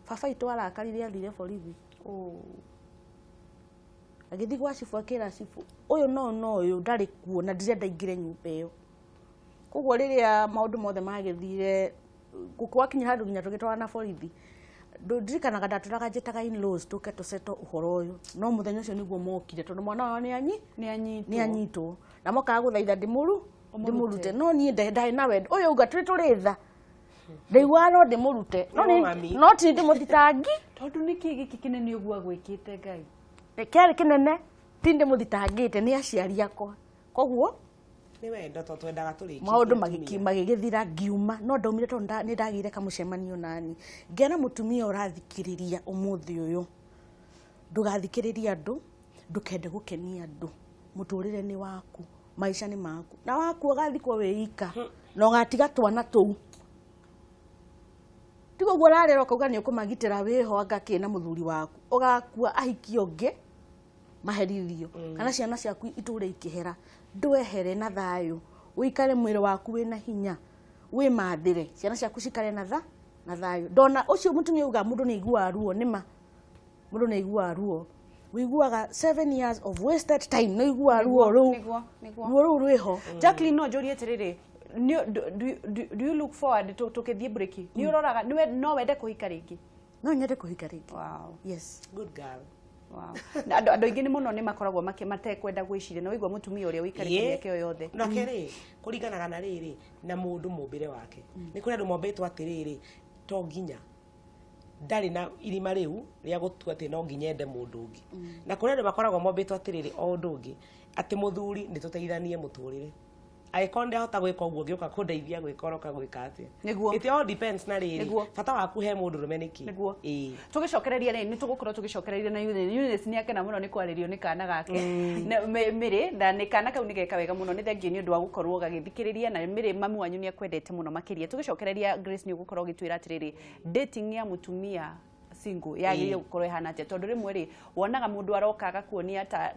baba itũ arakarire, athire borithi. Agĩthiĩ gwa cibũ akĩra cibũ, ũyũ no no ũyũ ndarĩ kuo na ndirenda ingĩre nyũmba ĩyo. Koguo rĩrĩa maũndũ mothe magĩthire, gwakinya handũ nginya tũgĩtwarana na borithi, ndirikanaga ndatũraga njĩtaga in-laws tũke tũceto ũhoro ũyũ, no mũthenya ũcio nĩguo mokire tondũ mwana wao nĩ anyitwo, na mokaga gũthaitha ndĩmũrute, no niĩ ndarĩ na wendo ũyũ uga tũrĩ tũrĩ tha, ndaiguaga no ndĩmũrute, no ti ndĩmũthitangi. Tondũ nĩkĩ gĩkĩ kĩnene ũguo agwĩkĩte Ngai? Kĩarĩ kĩnene, ti ndĩmũthitangĩte, nĩ aciari akwa. Koguo nĩ wendo tondũ twendaga tũrĩkie maũndũ magĩgĩthira, ngiuma. No ndaumire tondũ nĩ ndagĩire kamũcemanio nani. Ngĩona mũtumia ũrathikĩrĩria ũmũthĩ ũyũ, ndũgathikĩrĩrie andũ, ndũkende gũkenia andũ, mũtũrĩre nĩ waku, maica nĩ maku, na waku ũgathikwo wĩ ika na ũgatiga twana tũu. Tiga ũguo ũrarĩra ũkauga nĩ ũkũmagitĩra wĩho anga kĩ na mũthuri waku, ũgakua ahikie ũngĩ maherithio, kana ciana ciaku itũre ikĩhera. Ndwehere na thayũ, ũikare mwĩrĩ waku wĩna hinya, wĩmathĩre ciana ciaku cikare na thayũ. Ndona ũcio mũtumia uga mũndũ nĩ aiguaga ruo, nĩma mũndũ nĩ aiguaga ruo, ũiguaga 7 years of wasted time, nĩ ũiguaga ruo rũu, ruo rũu rwĩho. Jacqueline, no njũrie atĩrĩrĩ, do you look forward tũkĩthiĩ break? Nĩ ũroraga no wende kũhika rĩngĩ? No nyende kũhika rĩngĩ. Wow. Yes. Good girl. Wow. Na andũ aingĩ nĩ mũno nĩ makoragwo matekwenda gwĩciria, na ũigua mũtumia ũrĩa ũikarĩte mĩaka ĩyo yothe. Nake rĩ, kũringanaga na rĩrĩ na mũndũ mũmbĩre wake. Nĩ kũrĩ andũ mombĩtwo atĩrĩrĩ, to nginya ndarĩ na irima rĩu rĩa gũtua atĩ no nginya ende mũndũ ũngĩ. Na kũrĩ andũ makoragwo mombĩtwo atĩrĩrĩ, o ũndũ ũngĩ, atĩ mũthuri nĩ tũteithanie mũtũrĩre. Angĩkorwo ndahota gwĩka ũguo, ngĩũka kũndeithia gwĩka ũroka gwĩka atĩa? Nĩguo. It all depends na rĩrĩ, bata waku he mũndũ rũme nĩkĩ? Nĩguo. Tũgĩcokereria rĩ, nĩ tũgũkorwo tũgĩcokereria na Eunice nĩ akena mũno nĩ kwarĩrio nĩ kana gake Mĩrĩ, na nĩ kana kau nĩ geka wega mũno, nĩ thengiũ nĩ ũndũ wa gũkorwo gagĩthikĩrĩria, na Mĩrĩ mamu wanyu nĩ akwendete mũno makĩria. Tũgĩcokereria Grace, nĩ ũgũkorwo ũgĩtwĩra atĩrĩrĩ, dating ya mũtumia single yagĩrĩire gũkorwo ĩhana atĩa? Tondũ rĩmwe rĩ, wonaga mũndũ aroka agakuonia ta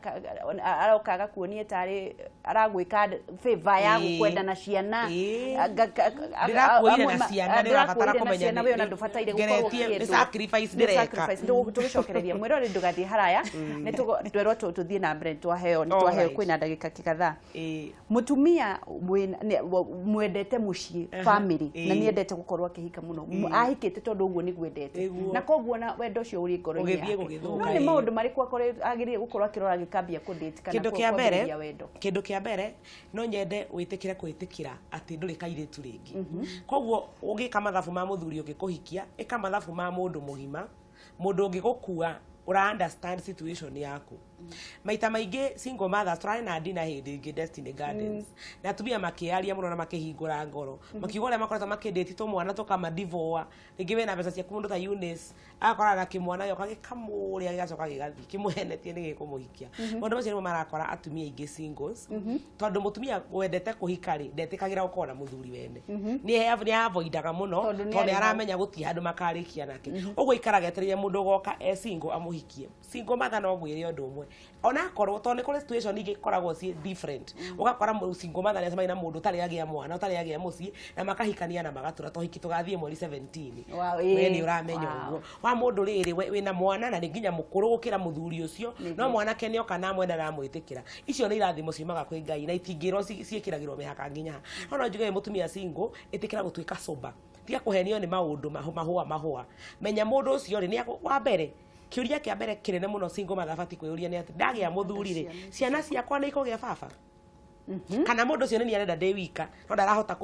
aroka agakuonia tarĩ aragwĩka favor ya gũkwenda na ciana, ndĩrakuoire na ciana, nĩũrabatara kũmenya we ona ndũbataire gũkorwo ũkĩendwo, nĩ sacrifice ndĩreka. Tũgĩcokereria mwĩrore ndũgathiĩ haraya, nĩ twerwo tũthiĩ na mbere, twaheo kwĩna ndagĩka kĩkathaa. Mũtumia mwendete mũciĩ, family, na nĩendete gũkorwo akĩhika mũno, ahikĩte tondũ ũguo nĩguo endete, na koguo na wendo ũcio ũrĩ ngoro-inĩ yake. No nĩ maũndũ marĩkũ agĩrĩire gũkorwo akĩrora agĩkambia kũ-date kana kwambĩrĩria wendo? Kĩndũ kĩa mbere, no nyende wĩtĩkĩre kwĩtĩkĩra atĩ ndũrĩ kairĩtu rĩngĩ. Koguo ũgĩka mathabu ma mũthuri ũngĩkũhikia, ĩka mathabu ma mũndũ mũgima, mũndũ ũngĩgũkua, ũra understand situation yaku. Maita maingĩ single mothers tũrarĩ na dinner hĩndĩ ĩngĩ Destiny Gardens, na atumia makĩaria mũno na makĩhingũra ngoro, makiuga ũrĩa makoretwo makĩndĩti tũmwana tũkamadivoa, rĩngĩ wĩna mbeca ciaku mũndũ ta Eunice agakorana na kĩmwana gĩoka gĩkamũrĩa gĩgacoka gĩgathiĩ kĩmũhenetie nĩ gĩkũmũhikia. Maũndũ macio nĩmo marakora atumia aingĩ singles, tondũ mũtumia wendete kũhika rĩ, ndetĩkagĩra gũkorwo na mũthuri wene, nĩ avoidaga mũno tondũ nĩ aramenya gũtirĩ handũ makarĩkia nake. Ũguo ikaraga etereire mũndũ ũgoka e single amũhikie. Single mother no ngwĩre ũndũ ũmwe, onakorwo tondũ nĩ kũrĩ situation ingĩ ikoragwo ciĩ different, ũgakora single mother nĩ acemania na mũndũ ũtarĩ agĩa mwana, ũtarĩ agĩa mũciĩ, na makahikania na magatũra to hiki tũgathiĩ mweri 17. We nĩ ũramenya ũguo wa mũndũ rĩrĩ wĩna mwana na nĩ nginya mũkũrũ gũkĩra mũthuri ũcio, no mwanake nĩ oka na amwenda na amwĩtĩkĩra. Icio nĩ irathimo ciumaga kwĩ Ngai na itingĩrwo ciĩkĩragĩrwo mĩhaka nginya ha. No no njuge mũtumia single, ĩtĩkĩra gũtuĩka sober, tiga kũhenio nĩ maũndũ mahũa mahũa. Menya mũndũ ũcio rĩ, nĩ wa mbere kĩũria kĩa mbere kĩnene mũno single mother abatiĩ kwĩyũria nĩ atĩ ndagĩa mũthuri rĩ, ciana ciakwa nĩ ikũgĩa baba? Kana mũndũ ũcio nĩ niĩ arenda ndĩ wika no ndarahota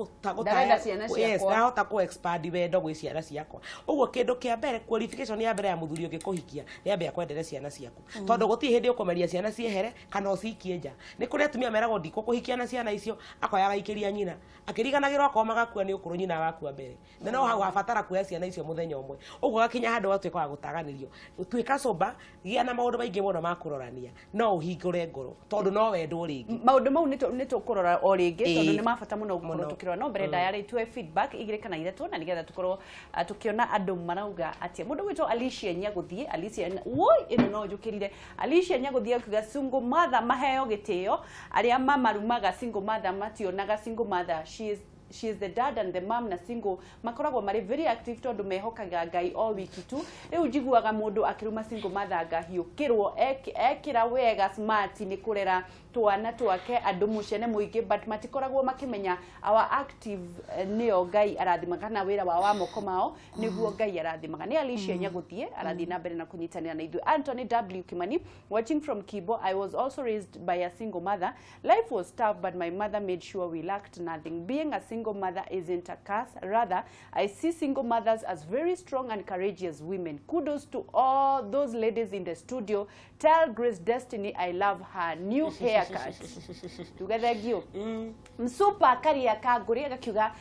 Ndarenda ciana yes, ciakwa. ndarahota kũ expand wendo gwĩ ciana ciakwa. Ũguo kĩndũ kĩa mbere, qualification ya mbere ya mũthuri ũngĩ kũhikia nĩ ambe akwendere ciana ciaku, tondũ gũtirĩ hĩndĩ ũkũmeria ciana ciehere kana ũcikie nja. Nĩ kũrĩ atumia meragwo ndikũkũhikia na ciana icio, akoya agaikĩria nyina akĩriganagĩrwo akorwo magakua nĩ ũkũrũ, nyina agakua mbere na no hau abatara kuoya ciana icio mũthenya ũmwe. Ũguo gakinya handũ gatuĩka wa gũtaganĩrio. Tuĩka sober, gĩa na maũndũ maingĩ mũno ma kũrorania, no ũhingũre ngoro tondũ no wendwo rĩngĩ. Maũndũ mau nĩ tũkũrora o rĩngĩ tondũ nĩ ma bata mũno gũkorwo tũkĩrora. No mbere ndaya rĩ, tuoe feedback igĩrĩ kana ithatũ na nĩgetha tũkorwo tũkĩona andũ marauga atĩa. Mũndũ gwĩtwo Alicia Nyagũthiĩ, Alicia woi ĩno no njũkĩrire. Alicia Nyagũthiĩ akiuga single mother maheo gĩtĩo, arĩa mamarumaga single mother mationaga single mother, she is the dad and the mom, na single makoragwo marĩ very active tondũ mehokaga Ngai o wiki tu. Rĩu njiguaga mũndũ akĩruma single mother ngahiũkĩrwo, ekĩra wega smart nĩ kũrera twana twake andũ mũcene mũingĩ, but matikoragwo makĩmenya our active nĩyo Ngai arathimaga, kana wĩra wao wa moko mao nĩguo Ngai arathimaga. Nĩ Alicia Nyagũthiĩ arathiĩ na mbere na kũnyitanĩra na ithuĩ. Anthony W Kimani watching from Kibo. I was also raised by a single mother. Life was tough, but my mother made sure we lacked nothing. Being a single mother isn't a curse. Rather, I see single mothers as very strong and courageous women. Kudos to all those ladies in the studio. Tell Grace Destiny I love her new haircut. Tuge thengio. Msupa Karia Kangũri agakiuga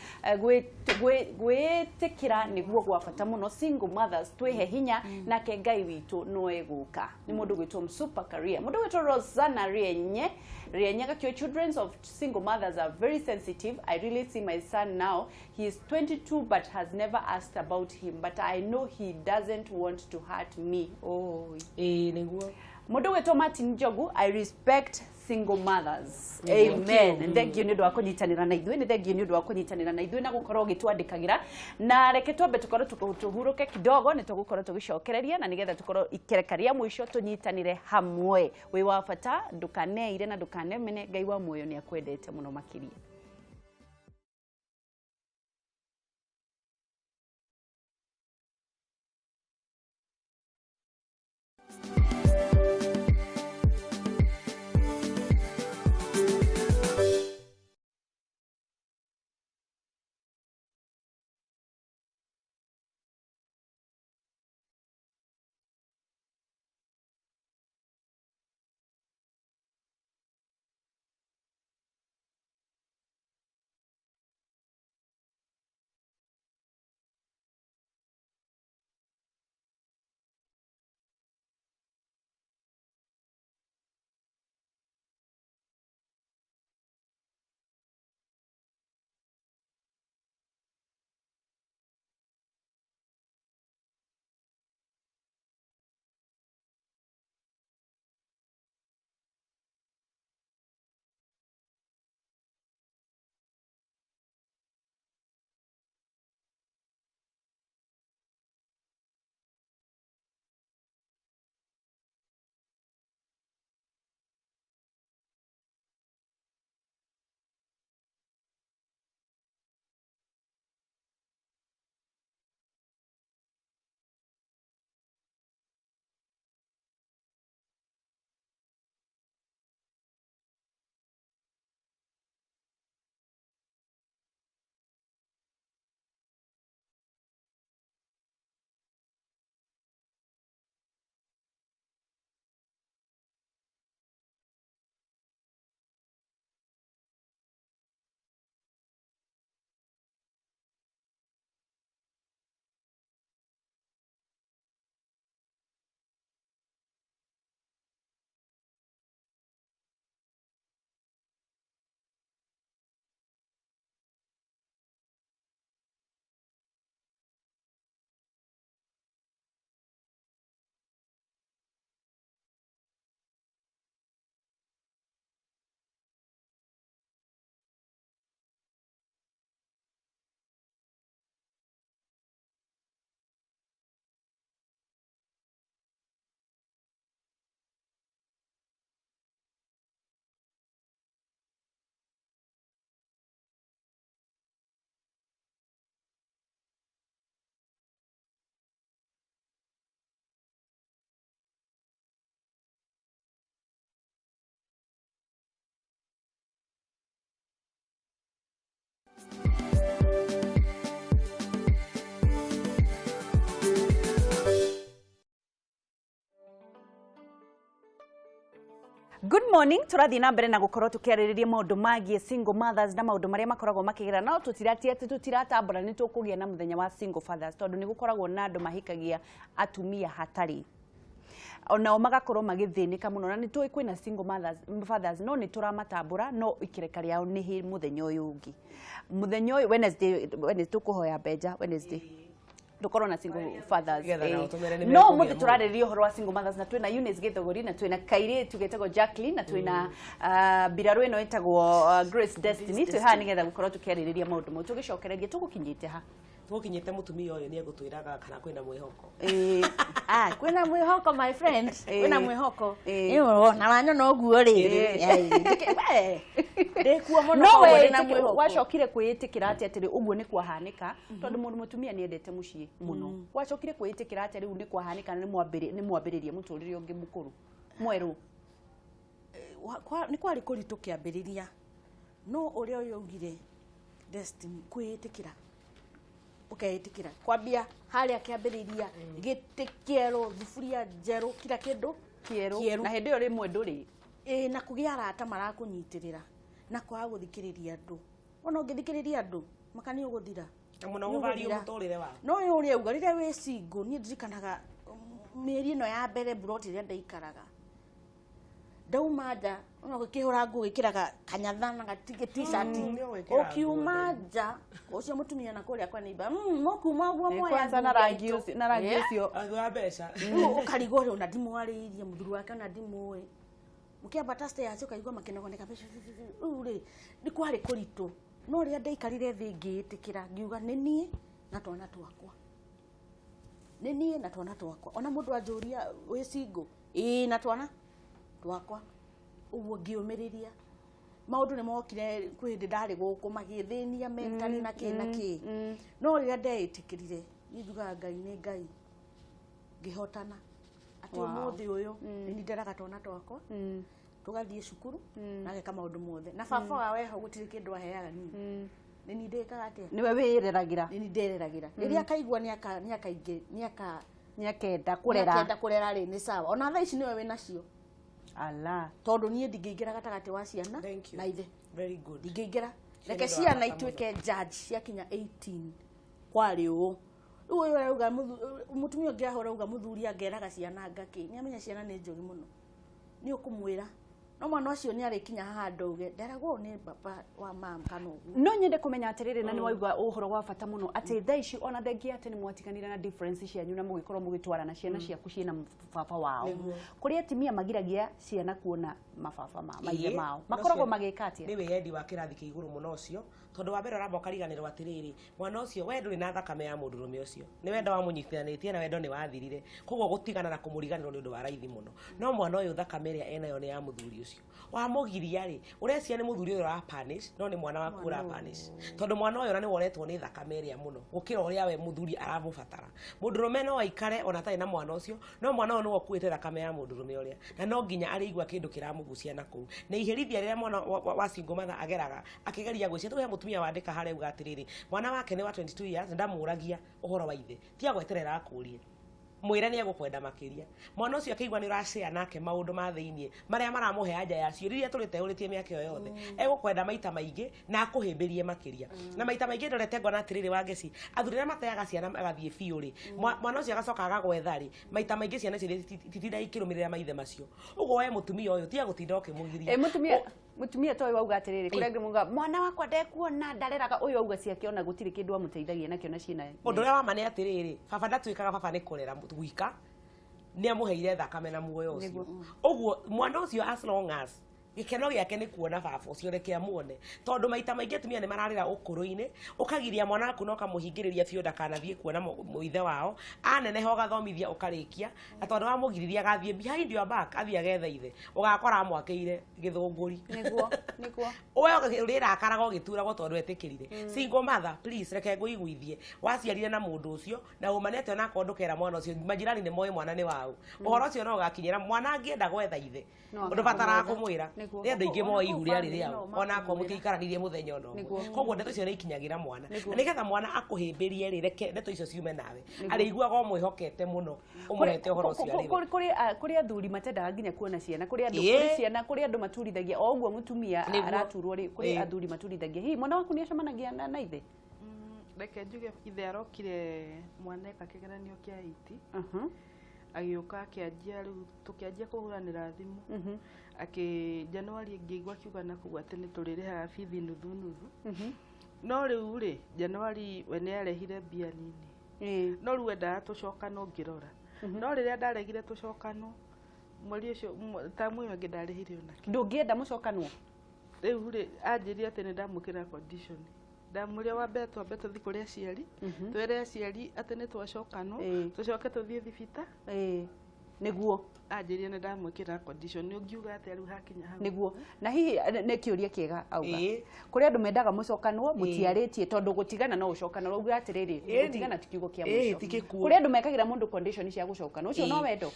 gwĩtĩkĩra nĩguo gwa bata mũno. Single mothers twĩhe hinya, nake Ngai witũ no egũka. Nĩ mũndũ gwĩtwo Msupa Karia. Mũndũ gwĩtwo Rosanna Rienye Rienye agakiuga children of single mothers are very sensitive. I really see my son now. He is 22 but has never asked about him, but I know he doesn't want to hurt me. Oh. Ĩĩ nĩguo. Mũndũ gwĩtwo Martin Njogu, I respect single mothers. Amen. Thank you nĩ ũndũ wa kũnyitanĩra na ithuĩ. Nĩ thank you nĩ ũndũ wa kũnyitanĩra na ithuĩ na gũkorwo ũgĩtwandĩkagĩra. Na reke twambe tũkorwo tũhurũke kidogo, nĩ tũgũkorwo tũgĩcokereria na nĩgetha tũkorwo ikereka rĩa mũico tũnyitanĩre hamwe. Wĩ wa bata, ndũkaneire na ndũkanemene. Ngai wa muoyo nĩ akwendete mũno makĩria. Good morning, tũrathiĩ na mbere na gũkorwo tũkĩarĩrĩria maũndũ magiĩ single mothers na maũndũ marĩa makoragwo makĩgera, no tũtiratia atĩ tũtiratambũra nĩ tũkũgĩa na mũthenya wa single fathers, tondũ nĩ gũkoragwo na andũ mahikagia atumia hatarĩ onao magakorwo magĩthĩnĩka mũno, na nĩ tũĩ kwĩna single mothers, fathers, no nĩ tũramatambũra, no ikĩreka rĩao nĩ hĩ mũthenya ũyũ ũngĩ, mũthenya ũyũ Wednesday, Wednesday tũkũhoya mbenja Wednesday tukorwo na single fathers. Nĩgetha nao tũmere nĩ no mekũgĩa mũthĩ mũndũ. Tũrarĩrĩria ũhoro wa single mothers na twĩna Eunice Gĩthũgũri na twĩna kairĩtu getagwo Jacqueline na twĩna mbirarũ ĩno ĩtagwo Grace Destiny. Twĩ haha nĩgetha gũkorwo tũkĩarĩrĩria maũndũ mau. Tũgĩcokereria tũgũkinyĩte ha? Tũgũkinyĩte mũtumia ũyũ nĩ egũtwĩraga kana kwĩna mwĩhoko. Ah, kwĩna mwĩhoko, my friend. Kwĩna mwĩhoko. Na wanyona ũguo rĩ, ndĩkuo mũno. No koguo we ndĩna mwĩhoko. Wacokire kwĩĩtĩkĩra atĩa atĩrĩ ũguo nĩ kwahanĩka, tondũ mũndũ mũtumia nĩ endete mũciĩ mũno? Wacokire kwĩĩtĩkĩra atĩa rĩu nĩ kwahanĩka na nĩ mwambĩrĩria mũtũrĩre ũngĩ mũkũrũ mwerũ? Nĩ kwarĩ kũritũ kĩambĩrĩria, no ũrĩa ũyũ augire, Destiny, kwĩĩtĩkĩra, ũkeĩtĩkĩra kwambia harĩa kĩambĩrĩria, gĩtĩ kĩerũ, thuburia njerũ, kila kĩndũ kĩerũ. Kĩerũ. Na hĩndĩ ĩyo rĩmwe ndũrĩ Ĩ, na kũgĩa arata marakũnyitĩrĩra na kwaga gũthikĩrĩria andũ. Wona ũngĩthikĩrĩria andũ maka nĩ ũgũthira. Na mũno Nĩ gũvario ũgũthira. mũtũrĩre waku. No ũyũ ũrĩa auga, rĩrĩa wĩ single, niĩ ndirikanaga mĩeri ĩno ya mbere mburoti ĩrĩa ndaikaraga, ndauma nja ona ũkĩhũra nguo gwĩkĩraga kanyatha na gatige t-shirt. Nĩ ũgwĩkĩra. Ũkiuma nja ũcio mũtumia na kũrĩa kwa neighbor, mũkuma ũguo moya Kwanza na athuri rangi aitũ." ũcio, na rangi ũcio. Rangi wa mbeca. Rĩu ũkarigwo rĩ, ona ndimwarĩirie mũthuri wake, ona ndimũĩ, mũkĩambata stairs ũkaigua makĩnogoneka. Rĩu rĩ, nĩ kwarĩ kũritũ, no rĩrĩa ndaikarire thĩ ngĩĩtĩkĩra, ngiuga nĩ niĩ na twana twakwa, nĩ niĩ na twana twakwa. Ona mũndũ anjũria, "Wĩ single?" "Ĩĩ, na twana twakwa." Ũguo ngĩũmĩrĩria. Maũndũ nĩ mokire kwĩ hĩndĩ ndarĩ gũkũ magĩthĩnia mentally na kĩ na kĩ, no rĩrĩa ndeĩtĩkĩrire, niĩ njugaga Ngai nĩ Ngai, ngĩhotana atĩ ũmũthĩ ũyũ nĩ niĩ nderaga twana twakwa, tũgathiĩ cukuru na ngeka maũndũ mothe, na baba wao eho gũtirĩ kĩndũ aheaga niĩ. Nĩ niĩ ndĩkaga atĩa? Nĩwe wĩreragĩra. Nĩ niĩ ndereragĩra. Rĩrĩa akaigua nĩ akaingĩ nĩ aka nĩakenda kũrera. Nĩakenda kũrera rĩ, nĩ sawa. Ona thaa ici nĩwe wĩnacio. Ala. Tondũ niĩ ndingĩingĩra gatagatĩ wa ciana Thank you. na ithe. Very good. Ndingĩingĩra. Reke nĩ ũndũ wa ciana bata. ituĩke judge ciakinya 18. Kwarĩ ũũ, rĩu ũyũ arauga mũtumia ũngĩ aho arauga mũthuri angeraga ciana ngakĩ, nĩ amenya ciana nĩ njũgĩ mũno, nĩ ũkũmwĩra, no mwana ũcio nĩ arĩkinya haha ndauge nderagwo nĩ baba wa mam kana ũguo. No nyende kũmenya atĩrĩrĩ, na nĩ waigua ũhoro wa bata mũno atĩ thaa ici ona thengia atĩ nĩ mwatiganire na difference cianyu na mũgĩkorwo mũgĩtwarana, ciana ciaku ciĩna baba wao. Kũrĩ atumia magiragia ciana kuona mababa ma maithe mao. Makoragwo magĩka atĩa? Nĩ wĩyendi wa kĩrathi kĩa igũrũ mũno ũcio, tondũ wa mbere ũramba ũkariganĩrwo atĩrĩrĩ, mwana ũcio we ndũrĩ na thakame ya mũndũrũme ũcio, nĩ wendo wamũnyitithanĩtie na wendo nĩ wathirire, koguo gũtigana na kũmũriganĩrwo nĩ ũndũ wa raithi mũno. No mwana ũyũ thakame ĩrĩa enayo nĩ ya mũthuri ũcio. Wamũgiria rĩ, ũrecia nĩ mũthuri ũyũ ũra punish, no nĩ mwana waku ũra punish, tondũ mwana ũyũ ona nĩ woretwo nĩ thakame ĩrĩa mũno gũkĩra ũrĩa we mũthuri aramũbatara. Mũndũrũme no aikare ona atarĩ na mwana ũcio, no mwana ũyũ nĩwe ũkuĩte thakame ya mũndũrũme ũrĩa, na no nginya arĩigua kĩndũ kĩramũgucia na kũu. Na iherithia rĩrĩa mwana wa single mother ageraga akĩgeria gwĩcia tũhe mũtumia wandĩka harĩa uga atĩrĩrĩ, mwana wake nĩ wa 22 years, ndamũragia ũhoro wa ithe, tiga gweterera akũrie, mwĩre nĩ egũkwenda makĩria. Mwana ũcio akĩigua nĩ ũracea nake maũndũ ma thĩiniĩ marĩa maramũhe anja ya ciũria iria tũrĩte ũrĩtie mĩaka ĩyo yothe, egũkwenda maita maingĩ na akũhĩmbĩrie makĩria. Na maita maingĩ ndorete ngona atĩrĩrĩ, Wangeci, athuri arĩa mateaga ciana magathiĩ biũ rĩ, mwana ũcio agacoka agagwetha rĩ, maita maingĩ ciana icio ititindaga ikĩrũmĩrĩra maithe macio. Ũguo we mũtumia ũyũ, tiga gũtinda ũkĩmũgiria. Ĩ, mũtumia toĩ wauga atĩrĩrĩ, kũrĩa angĩ mauga mwana wakwa ndekuona, ndareraga ũyũ, auga ciake ona gũtirĩ kĩndũ amũteithagia nakĩo na ciĩna. Ũndũ ũrĩa wa ma nĩ atĩrĩrĩ, baba ndatuĩkaga baba nĩ kũrera gwika, nĩ amũheire thakame na muoyo ũcio. Ũguo mwana ũcio, as long as gĩkeno gĩake nĩ kuona baba ũcio, reke amuone, tondũ maita maingĩ atumia nĩ mararĩra ũkũrũ-inĩ. Ũkagiria mwana waku na ũkamũhingĩrĩria biũ ndakanathiĩ kuona ithe wao, aneneha ũgathomithia ũkarĩkia, na tondũ wamũgiriria agathiĩ behind your back, athiĩ agethe ithe, ũgakora amwakĩire gĩthũngũri. Nĩguo, nĩguo. We ũrĩrakaraga ũgĩturagwo tondũ etĩkĩrire. Single mother, please, reke ngũiguithie, waciarire na mũndũ ũcio na ũmanete, onakorwo ndũkera mwana ũcio, majirani nĩ moĩ mwana nĩ wau. Ũhoro ũcio no ũgakinyĩra mwana angĩenda gwetha ithe. No Ndũbataraga kũmwĩra. Nĩ andũ aingĩ moĩ ihu rĩarĩ rĩao, ona akorwo mũtiaikaranirie mũthenya ona ũmwe. Koguo ndeto icio nĩ ikinyagĩra mwana, na nĩgetha mwana akũhĩmbĩrie rĩ, reke ndeto icio ciume nawe, arĩiguaga ũmwĩhokete mũno, ũmũhete ũhoro ũcio arĩ we. Kũrĩ athuri matendaga nginya kuona ciana, kũrĩ andũ, kũrĩ ciana, kũrĩ andũ maturithagia o ũguo mũtumia araturwo rĩ, kũrĩ athuri maturithagia. Hihi mwana waku nĩ acemanagia na ithe? Reke njuge ithe arokire mwana eka kĩgeranio kĩa 80, agĩũka akĩanjia rĩu tũkĩanjia kũhũranĩra thimũ, akĩ January ngĩigua akiuga na kũu atĩ nĩ tũrĩrĩhaga bithi nuthu nuthu, no rĩu rĩ January we nĩ arehire mbia nini, no rĩu endaga tũcokanwo ngĩrora, no rĩrĩa ndaregire tũcokanwo mweri ũcio tamu ĩyo ĩngĩ ndarĩhire onake. Ndũngĩenda mũcokanwo? Rĩu rĩ anjĩrire atĩ nĩ ndamwĩkĩra condition, ndamwĩrire wambe twambe tũthiĩ kũrĩ aciari, twĩre aciari atĩ nĩ twacokanwo, tũcoke tũthiĩ thibita. Nĩguo anjĩrire nĩ ndamwĩkĩra condition, nĩ ũngiuga atĩa rĩu hakinya hau? Nĩguo. Na hihi nĩ kĩũria kĩega auga, kũrĩ andũ mendaga mũcokanwo mũtiarĩtie, tondũ gũtigana no ũcokanwo, ũrauga atĩrĩrĩ, gũtigana ti kiugo kĩa mũico. Kũrĩ andũ mekagĩra mũndũ condition cia gũcokanwo, ũcio no wendo?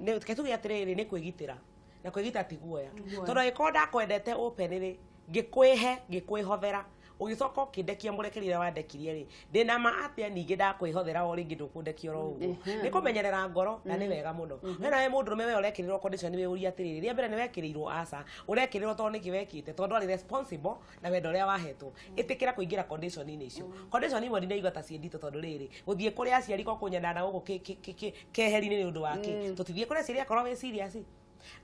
Reke tuge atĩrĩrĩ, nĩ kwĩgitĩra, na kwĩgitĩra ti guoya, tondũ angĩkorwo ndakwendete open rĩ, ngĩkwĩhe ngĩkwĩhothera, ũgĩcoka ũkĩndekia mũrekerie ũrĩa wandekirie rĩ, ndĩna ma atĩa ningĩ ndakwĩhothera o rĩngĩ ndũkũndekia oro ũguo. Nĩ kũmenyerera ngoro na nĩ wega mũno. We nawe mũndũrũme we ũrekĩrĩrwo condition nĩ wĩũrie atĩrĩrĩ, rĩa mbere nĩ wekĩrĩirwo aca, ũrekĩrĩrwo tondũ nĩkĩ wekĩte, tondũ ndwarĩ responsible na wendo ũrĩa wahetwo. Ĩtĩkĩra kũingĩra condition-inĩ icio. Condition imwe ndinaigua ta ciĩ nditũ tondũ rĩrĩ, gũthiĩ kũrĩ aciari ko kũnyendana na gũkũ keheri-inĩ nĩ ũndũ wa kĩ? Tũtithiĩ kũrĩ aciari akorwo wĩ serious.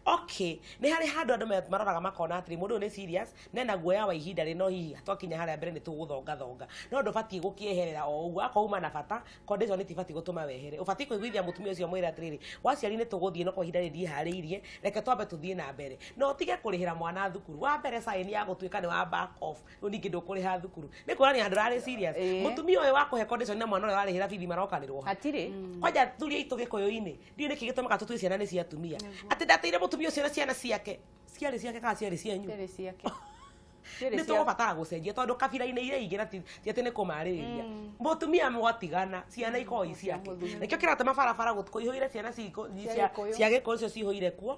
Okay, nĩ harĩ handũ andũ maroraga makona atĩrĩ, mũndũ ũyũ nĩ serious, na ena guoya wa ihinda rĩ, no hihi twakinya harĩa mbere nĩ tũgũthongathonga. No ndũbatiĩ gũkĩeherera o ũguo, akorwo uma na bata, condition itibatiĩ gũtũma wehere. Ũbatiĩ kũiguithia mũtumia ũcio mwĩre atĩrĩrĩ, gwa aciari nĩ tũgũthiĩ no kwa ihinda rĩrĩ ndiĩharĩirie, reke twambe tũthiĩ na mbere. Na ũtige kũrĩhĩra mwana thukuru. Wa mbere sign ya gũtuĩka nĩ wa back off, rĩu ningĩ ndũkũrĩha thukuru. Nĩ kuonania handũ ũrarĩ serious. Mũtumia ũyũ wakũhe condition na mwana ũrĩa ũrarĩhĩra bithi marokanĩrwo ha? Hatirĩ. Kwanja thuri aitũ gĩkũyũ-inĩ, ndiũĩ nĩkĩ gĩtũmaga tũtue ciana nĩ cia atumia. Atĩ ndateire mũtumia ũcio na ciana ciake, ciarĩ ciake kana ciarĩ cianyu? Ciarĩ ciake. Nĩ tũgũbatara gũcenjia tondũ kabira-inĩ iria ingĩ na ti atĩ nĩ kũmarĩrĩria. Mũtumia mwatigana ciana ikoragwo i ciake. Nĩkĩo kĩratũma barabara kũihũire ciana cia Gĩkũyũ cio cihũire kuo,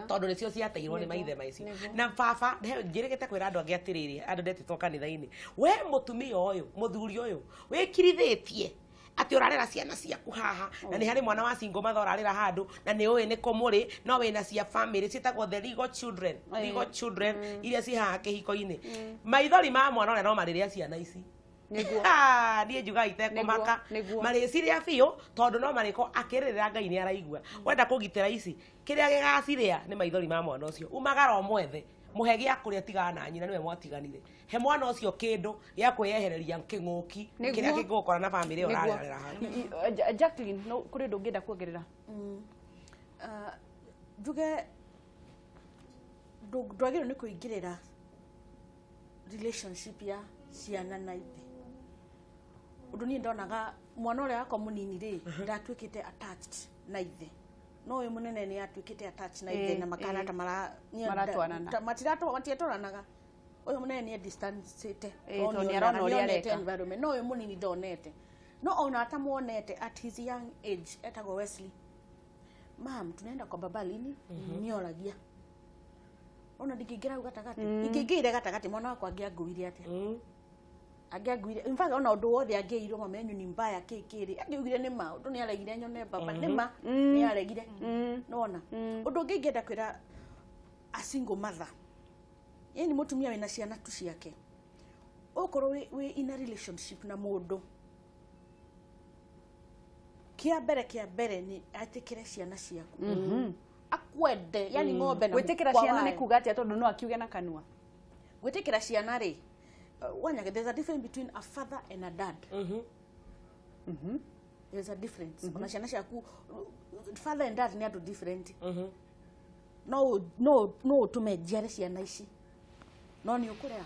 tondũ nĩcio ciateirwo nĩ maithe maicio. Na baba njĩrĩgĩte kwĩra andũ angĩ atĩrĩrĩ, andũ ndetĩtwo kanitha-inĩ, we mũtumia ũyũ, mũthuri ũyũ wĩkirithĩtie atĩ ũrarera ciana ciaku haha, na nĩ harĩ mwana wa single mother ũrarera handũ, na nĩ ũĩ nĩ kũ mũrĩ, no wĩna cia family ciĩtagwo the legal children, legal children iria ciĩ haha kĩhiko-inĩ. Maithori ma mwana ũrĩa no marĩrĩa ciana ici. Niĩ njugaga itekũmaka, marĩcirĩa biũ tondũ no marĩkorwo akĩrĩrĩra Ngai nĩ araigua. Wenda kũgitĩra ici, kĩrĩa gĩgacirĩa nĩ maithori ma mwana ũcio. Umagara ũmwethe, mũhe gĩa kũrĩa tigana na nyina nĩwe mwatiganire. He mwana ũcio kĩndũ gĩa kwĩyehereria kĩng'ũki kĩrĩa kĩngĩgũkora na family ĩyo ũrarera hau. Jacqueline, no kũrĩ ũndũ ũngĩenda kuongerera? Njuge ndwagĩrĩirwo nĩ kũingĩrĩra relationship ya ciana na ithe. Ũndũ niĩ ndonaga mwana ũrĩa wakwa mũnini rĩ, ndatuĩkĩte attached na ithe. No ũyũ mũnene nĩ atuĩkĩte attached na ithe na makana ta maratwarana. Matiratwaranaga. Ũyũ mũnene nĩ distancĩte, tondũ nĩ arona ũrĩa areka. Environment. No ũyũ mũnini ndonete. No ona atamuonete at his young age, etagwo Wesley. Mam, tunaenda kwa baba lini? Nĩoragia. Ona ndingĩingĩra hau gatagatĩ. Ingĩingĩire gatagatĩ mwana wakwa angĩanguire atĩa? Angĩanguire. In fact, ona ũndũ wothe angĩirwo mama yanyu ni mbaya kĩ kĩ rĩ, angĩugire nĩ ma, ũndũ nĩ aregire nyone baba. Nĩ ma, nĩ aregire. Nĩwona? Ũndũ ũngĩ ingĩenda kwĩra a single mother, yani mũtumia wĩna ciana tu ciake, ũkorwo wĩ in a relationship na mũndũ, kĩa mbere nĩ etĩkĩre ciana ciaku. Akwende, yani ng'ombe na Gwĩtĩkĩra mũkwa ciana nĩ wayo. kuga atĩa tondũ no akiuge na kanua? Gwĩtĩkĩra ciana rĩ, wanyage, there's a difference between a father and a dad. There's a difference. Ona ciana ciaku, father and dad nĩ andũ different. No, no, no ũtũme njiare ciana ici, no nĩ ũkũrera.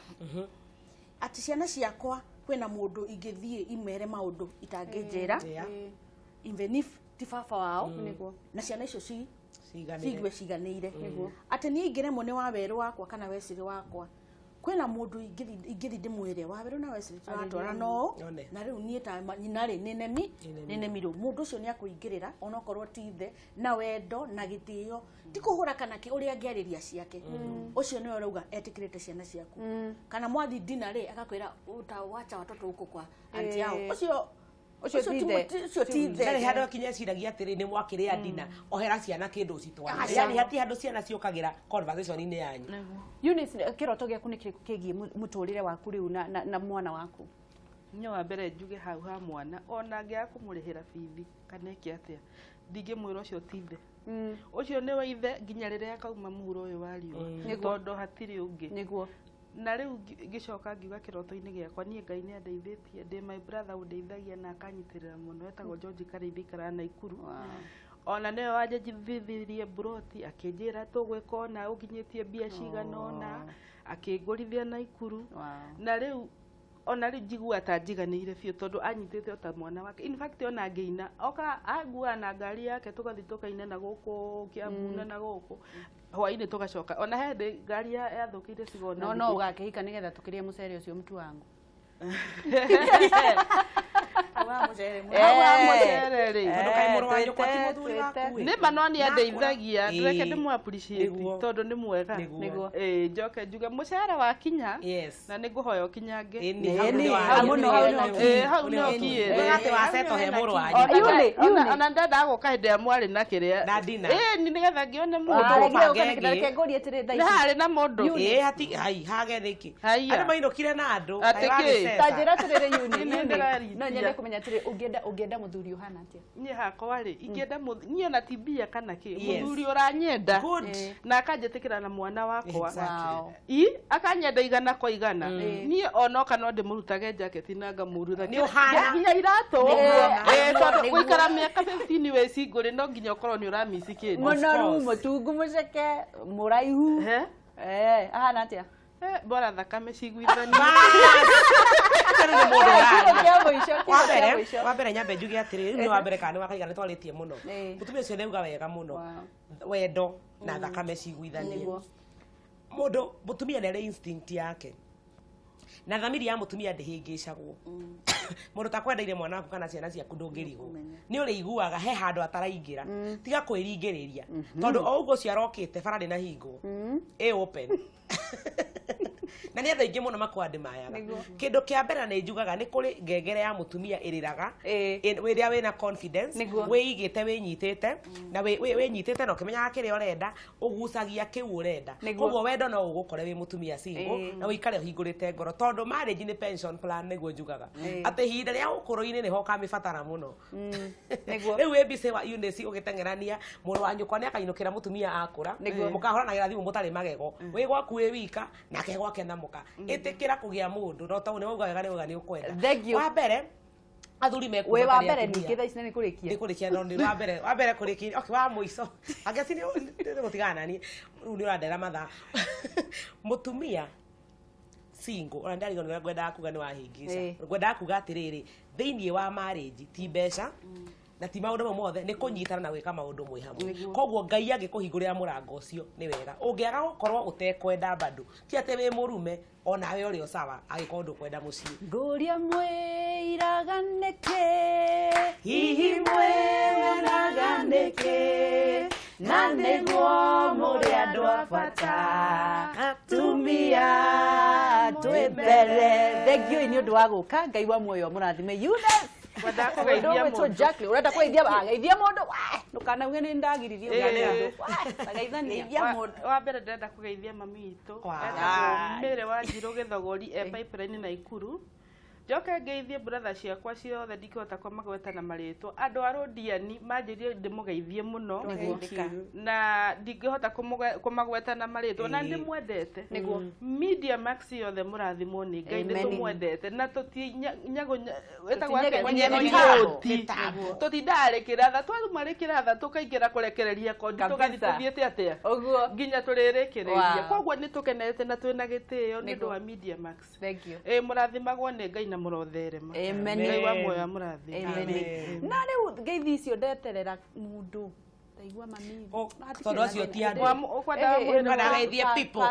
Atĩ ciana ciakwa kwĩna mũndũ ingĩthiĩ imere maũndũ itangĩnjĩra, even if ti baba wao, na ciana icio cigue ciganĩire. Atĩ niĩ ingĩremwo nĩ wa werũ wakwa kana wecirĩ wakwa Kwĩna mũndũ ingĩthi ndĩmwĩre wa na Wesley tũratwarana ũũ One. na rĩu niĩ ta nyina rĩ nĩ nemi nĩ nemirwo. Mũndũ ũcio nĩ akũingĩrĩra onokorwo ti ithe, na wendo na gĩtĩo, ti kũhũra kana kĩ, ũrĩa angĩarĩria ciake. Ũcio nĩwe ũrauga etĩkĩrĩte ciana ciaku. Kana mwathi dina rĩ, agakwĩra utawacha watoto huko kwa auntie yao. Ũcio Ũcio ti ithe. Ũcio ti ithe. Ndarĩ handũ akinya eciragia atĩrĩ nĩ mwakĩrĩa dina ohera ciana kĩndũ ũcitware. Aca. Yani hatirĩ handũ ciana ciũkagĩra conversation-inĩ yanyu. Eunice, kĩroto gĩaku nĩ kĩrĩkũ kĩgiĩ mũtũrĩre waku rĩu na mwana waku? Niĩ wa mbere njuge hau ha mwana, ona angĩaga kũmũrĩhĩra bithi kana eke atĩa, ndingĩmwĩra ũcio ti ithe. Ũcio nĩ wa ithe nginya rĩrĩa akauma mũhuro ũyũ wa riũa, tondũ hatirĩ ũngĩ. Nĩguo. Na rĩu ngĩcoka ngiuga kĩroto-inĩ gĩakwa, niĩ Ngai nĩ andeithĩtie, ndĩ my brother ũndeithagia na akanyitĩrĩra mũno, etagwo George Karĩithi, aikaraga Naikuru. Ona nĩwe wanjithithirie mburoti, akĩnjĩra tũgwĩka ũna, ũkinyĩtie mbia cigana ũna, akĩngũrithia Naikuru. Na rĩu ona rĩu njiguaga ta njiganĩire biũ, tondũ anyitĩte o ta mwana wake. In fact, ona ngĩina oka anguaga na ngari yake, tũgathiĩ tũkaina na gũkũ Kiambu na gũkũ, hwainĩ tũgacoka. Ona he hĩndĩ ngari yathũkĩire Cigona. No no ũgakĩhika nĩgetha tũkĩrĩe mũcere ũcio mtu wangu. Hau ha mũcere mũno. Hau ha mũcere rĩ. Tondũ kaĩ mũrũ wa nyũkwa ti mũthuri waku ĩ. Nĩ ma no nĩ andeithagia, Ĩĩ. reke ndĩmũ appreciate Nĩguo. tondũ nĩ mwega. Nĩguo. Ĩĩ, njoke njuge mũcara wakinya Yes. na nĩ ngũhoya ũkinyange. Ĩni, hau nĩ Hau wa- nĩ hau nĩ Ĩĩ, hau nĩ ũkiĩ. Wega atĩ waceto he mũrũ wa Ona nyũkwa. Yule, yule. Ona ndendaga gũka hĩndĩ ĩrĩa mwarĩ na kĩrĩa Na dinner. Ĩĩ, ni nĩgetha ngĩone mũndũ. Aregire gũka ũbange nĩkĩ? Na reke ngũrie atĩrĩ thaa Nĩ ici. harĩ na mũndũ. Ĩĩ, hati hai hage nĩkĩ. Haiya. Andũ mainũkire na andũ. Atĩ Kaĩ kĩ? wagĩceta. Ta njĩra atĩrĩrĩ Eunice, Nĩ Eunice, ndĩraritia. no nyende kũmenya atĩrĩ, ũngĩenda mũthuri ũhana atĩa? Niĩ hakwa rĩ, ingĩenda niĩ ona ti mbia kana kĩ, Yes. mũthuri ũranyenda Good. na akanjĩtĩkĩra na mwana wakwa. Exactly. Wow. I akanyenda igana kwa igana. Niĩ onoka no ndĩmũrutage jacket na ngamũruta Nĩ ũhana. nginya iratũ. Nĩguo. Ĩĩ, tondũ Nĩguo. gũikara mĩaka 15 wĩ single rĩ, no nginya ũkorwo nĩ ũramici kĩndũ. Mũnoru, course. mũtungu, mũceke, mũraihu. He? Ahana atĩa? Bora thakame ciguithanie. Rĩu nĩ mũndũ Kiugo ũraria. kĩa mũico, kiugo Wa kĩa mbere, mũico. wa mbere nyambe njuge atĩrĩrĩ, rĩu nĩ wa mbere kana nĩ wa kaigana nĩtwarĩtie mũno. Ĩĩ. Mũtumia ũcio nĩauga wega mũno. Wow. Wendo na thakame ciguithanie. Nĩguo. Mũndũ mũtumia nĩ arĩ instinct yake na thamiri ya mũtumia ndĩhĩngĩcagwo. Mũndũ takwendeire mwana waku kana ciana ciaku ndũngĩrigwo, nĩ ũrĩiguaga he handũ ataraingĩra. Tiga kwĩringĩrĩria, tondũ o ũguo ũcio arokĩte bara ndĩnahingwo, ĩ open, na nĩ andũ aingĩ mũno makwandĩmayaga. Kĩndũ kĩa mbere na nĩ njugaga, nĩ kũrĩ ngengere ya mũtumia ĩrĩraga rĩrĩa wĩna confidence, wĩigĩte, wĩnyitĩte na wĩnyitĩte na ũkĩmenyaga kĩrĩa ũrenda, ũgucagia kĩu ũrenda. Koguo wendo no ũgũkore wĩ mũtumia single na ũikare ũhingũrĩte ngoro, tondũ marriage nĩ pension plan. Nĩguo njugaga atĩ ihinda rĩa ũkũrũ-inĩ nĩho ũkamĩbatara mũno. Rĩu wĩ busy wa Eunice ũgĩteng'erania mũrũ wa nyũkwa nĩ akainũkĩra mũtumia akũra, mũkahũranagĩra thimũ mũtarĩ magego, wĩ gwaku wĩ wika nake gwake na mũka. Ĩtĩkĩra kũgĩa mũndũ, no tondũ nĩ wauga wega, nĩ wauga nĩ ũkwenda. Thank you. Wa mbere athuri Wĩ mekuga wa mbere ningĩ thaa ici na nĩ kũrĩkia. Nĩ kũrĩkia, no nĩ wa mbere kũrĩkia. Okay, wa mũico angeci nĩ gũtigana nani rĩu nĩ ũrandera mathaa. Mũtumia single, ona ndarigwo nĩ ũrĩa ngwendaga kuga, nĩ wahĩngĩca. Ngwendaga kuga atĩrĩrĩ, thĩinĩ wa marriage ti mbeca na ti maũndũ mau mothe, nĩ kũnyitana na gwĩka maũndũ mwĩ hamwe. Koguo Ngai angĩkũhingũrĩra mũrango ũcio nĩ wega, ũngĩaga gũkorwo ũtekwenda bado ti atĩ wĩ mũrume, onawe ũrĩ o sawa angĩkorwo ndũkwenda mũciĩ. Ngũria mwĩiraga nĩkĩ, hihi mwĩmenaga nĩkĩ, na nĩguo mũrĩ andũ a bata, atumia twĩ mbere. Thengiũ nĩ ũndũ wa gũka, Ngai wa muoyo mũrathime. Eunice. Ngwendaga Mũndũ kũgeithia ũgwĩtwo mũndũ. Jacqueline, ũrenda kũgeithia, geithia mũndũ. Wee, ndũkanauge nĩ ndagiririe ũgĩa mũndũ. Wee, tageithania. Geithia mũndũ. Wa mbere ndĩrenda kũgeithia mami witũ etagwo Mary Wanjirũ Gĩthogori, e Pipeline Naikuru. Njoke ngeithie brother ciakwa ciothe, ndingĩhota kũmagweta na marĩtwa. Andũ a Rũndiani manjĩrire ndĩmũgeithie mũno na ndingĩhota kũmagweta na marĩtwa, na ndĩmwendete. Media Max yothe, mũrathimwo nĩ Ngai. Nĩ Amen. tũmwendete na tũti nyagũ ĩtagwo atĩa? Tũtinyeganyega. Mĩtĩ. Tũtindaga rĩkĩratha, twaruma rĩkĩratha tũkaingĩra kũrekereria kondi, tũgathiĩ tũthiĩte atĩa Ũguo. nginya tũrĩrĩkĩrĩria. Koguo nĩ tũkenete na twĩna gĩtĩo nĩ ũndũ wa Media Max. Thank you. Ĩ, mũrathimagwo nĩ Ngai na mũrotherema. Amen. Ngai wa muoyo amũrathime. Amen. Na rĩu ngeithi icio ndeterera mũndũ. Ndaigua mami. Tondũ acio ti andũ. Ũkwendaga mũhĩrĩga Ũkwendaga geithie people.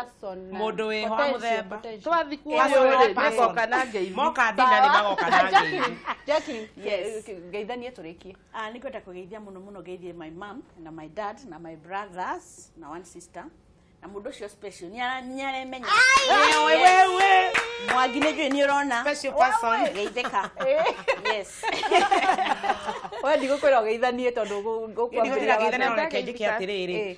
Mũndũ wĩho wa mũthemba. Twathi kuo Person rĩ, person. nĩngoka na ngeithi. Moka dinner nĩ magoka na ngeithi. Jacqueline, Yes. geithanie tũrĩkie. Ah, nĩngwenda kũgeithia mũno mũno, geithie my mom na my dad na my brothers na one sister na mũndũ ũcio special nĩ aremenya. Wewe, wewe. Mwangi, nĩ njũĩ nĩ ũrona. Special person. Geithĩka, yes. We ndigũkwĩra ũgeithanie tondũ Ndigũtira geithania, no reke njĩke atĩrĩrĩ.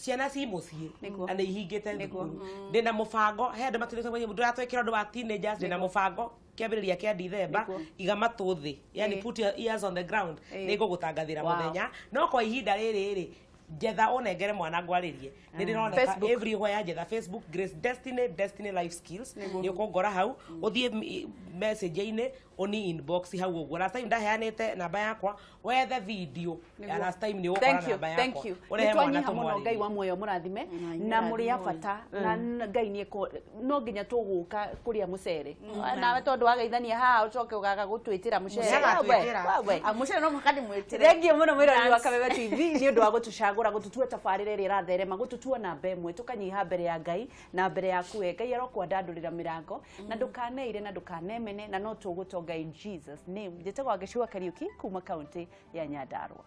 Ciana ci mũciĩ na nĩ ihingĩte thukuru. Ndĩna mũbango, he andũ matũrĩte ndũratwĩkĩra ũndũ wa teenagers. Ndĩna mũbango kĩambĩrĩria kĩa Dithemba. Iga matũ thĩ, yani put your ears on the ground. Nĩ ngũgũtangathĩra mũthenya, no kwa ihinda rĩrĩ rĩ, njetha ũnengere mwana ngwarĩrie, nĩ ndĩroneka Facebook. everywhere. Njetha Facebook, Grace Destiny, Destiny Life Skills, nĩ ũkũngora hau. Ũthiĩ message-inĩ, ũni inbox hau ũguo. Last time ndaheanĩte namba yakwa, wethe video ya last time, nĩ ũgũkora Thank you, namba thank yakwa. you. Ũrehe mwana Nĩtwanyiha mũno. Ngai tũmwarĩrie. Wa muoyo mũrathime na mũrĩ a bata, na Ngai nĩ no nginya tũgũka kũrĩa mũcere nawe, tondũ wageithania haha ũcoke ũgaga gũtwĩtĩra mũcere. Nĩagatwĩtĩra. Wewe. Ah, mũcere no mũhaka ndĩmwĩtĩre. Thengiũ mũno mwĩroreri wa Kameme TV nĩ ũndũ wa gũtũcagũra, gũtũtua tabarĩra ĩrĩa ĩratherema, gũtũtua namba ĩmwe, tũkanyiha mbere ya Ngai na mbere yaku. We Ngai arokwandandũrĩra mĩrango na ndũkaneire na ndũkanemene, na no tũgũtonga in Jesus name. Njĩtagwo Wangeci wa Kariũki kuma kaũntĩ ya Nyandarũa.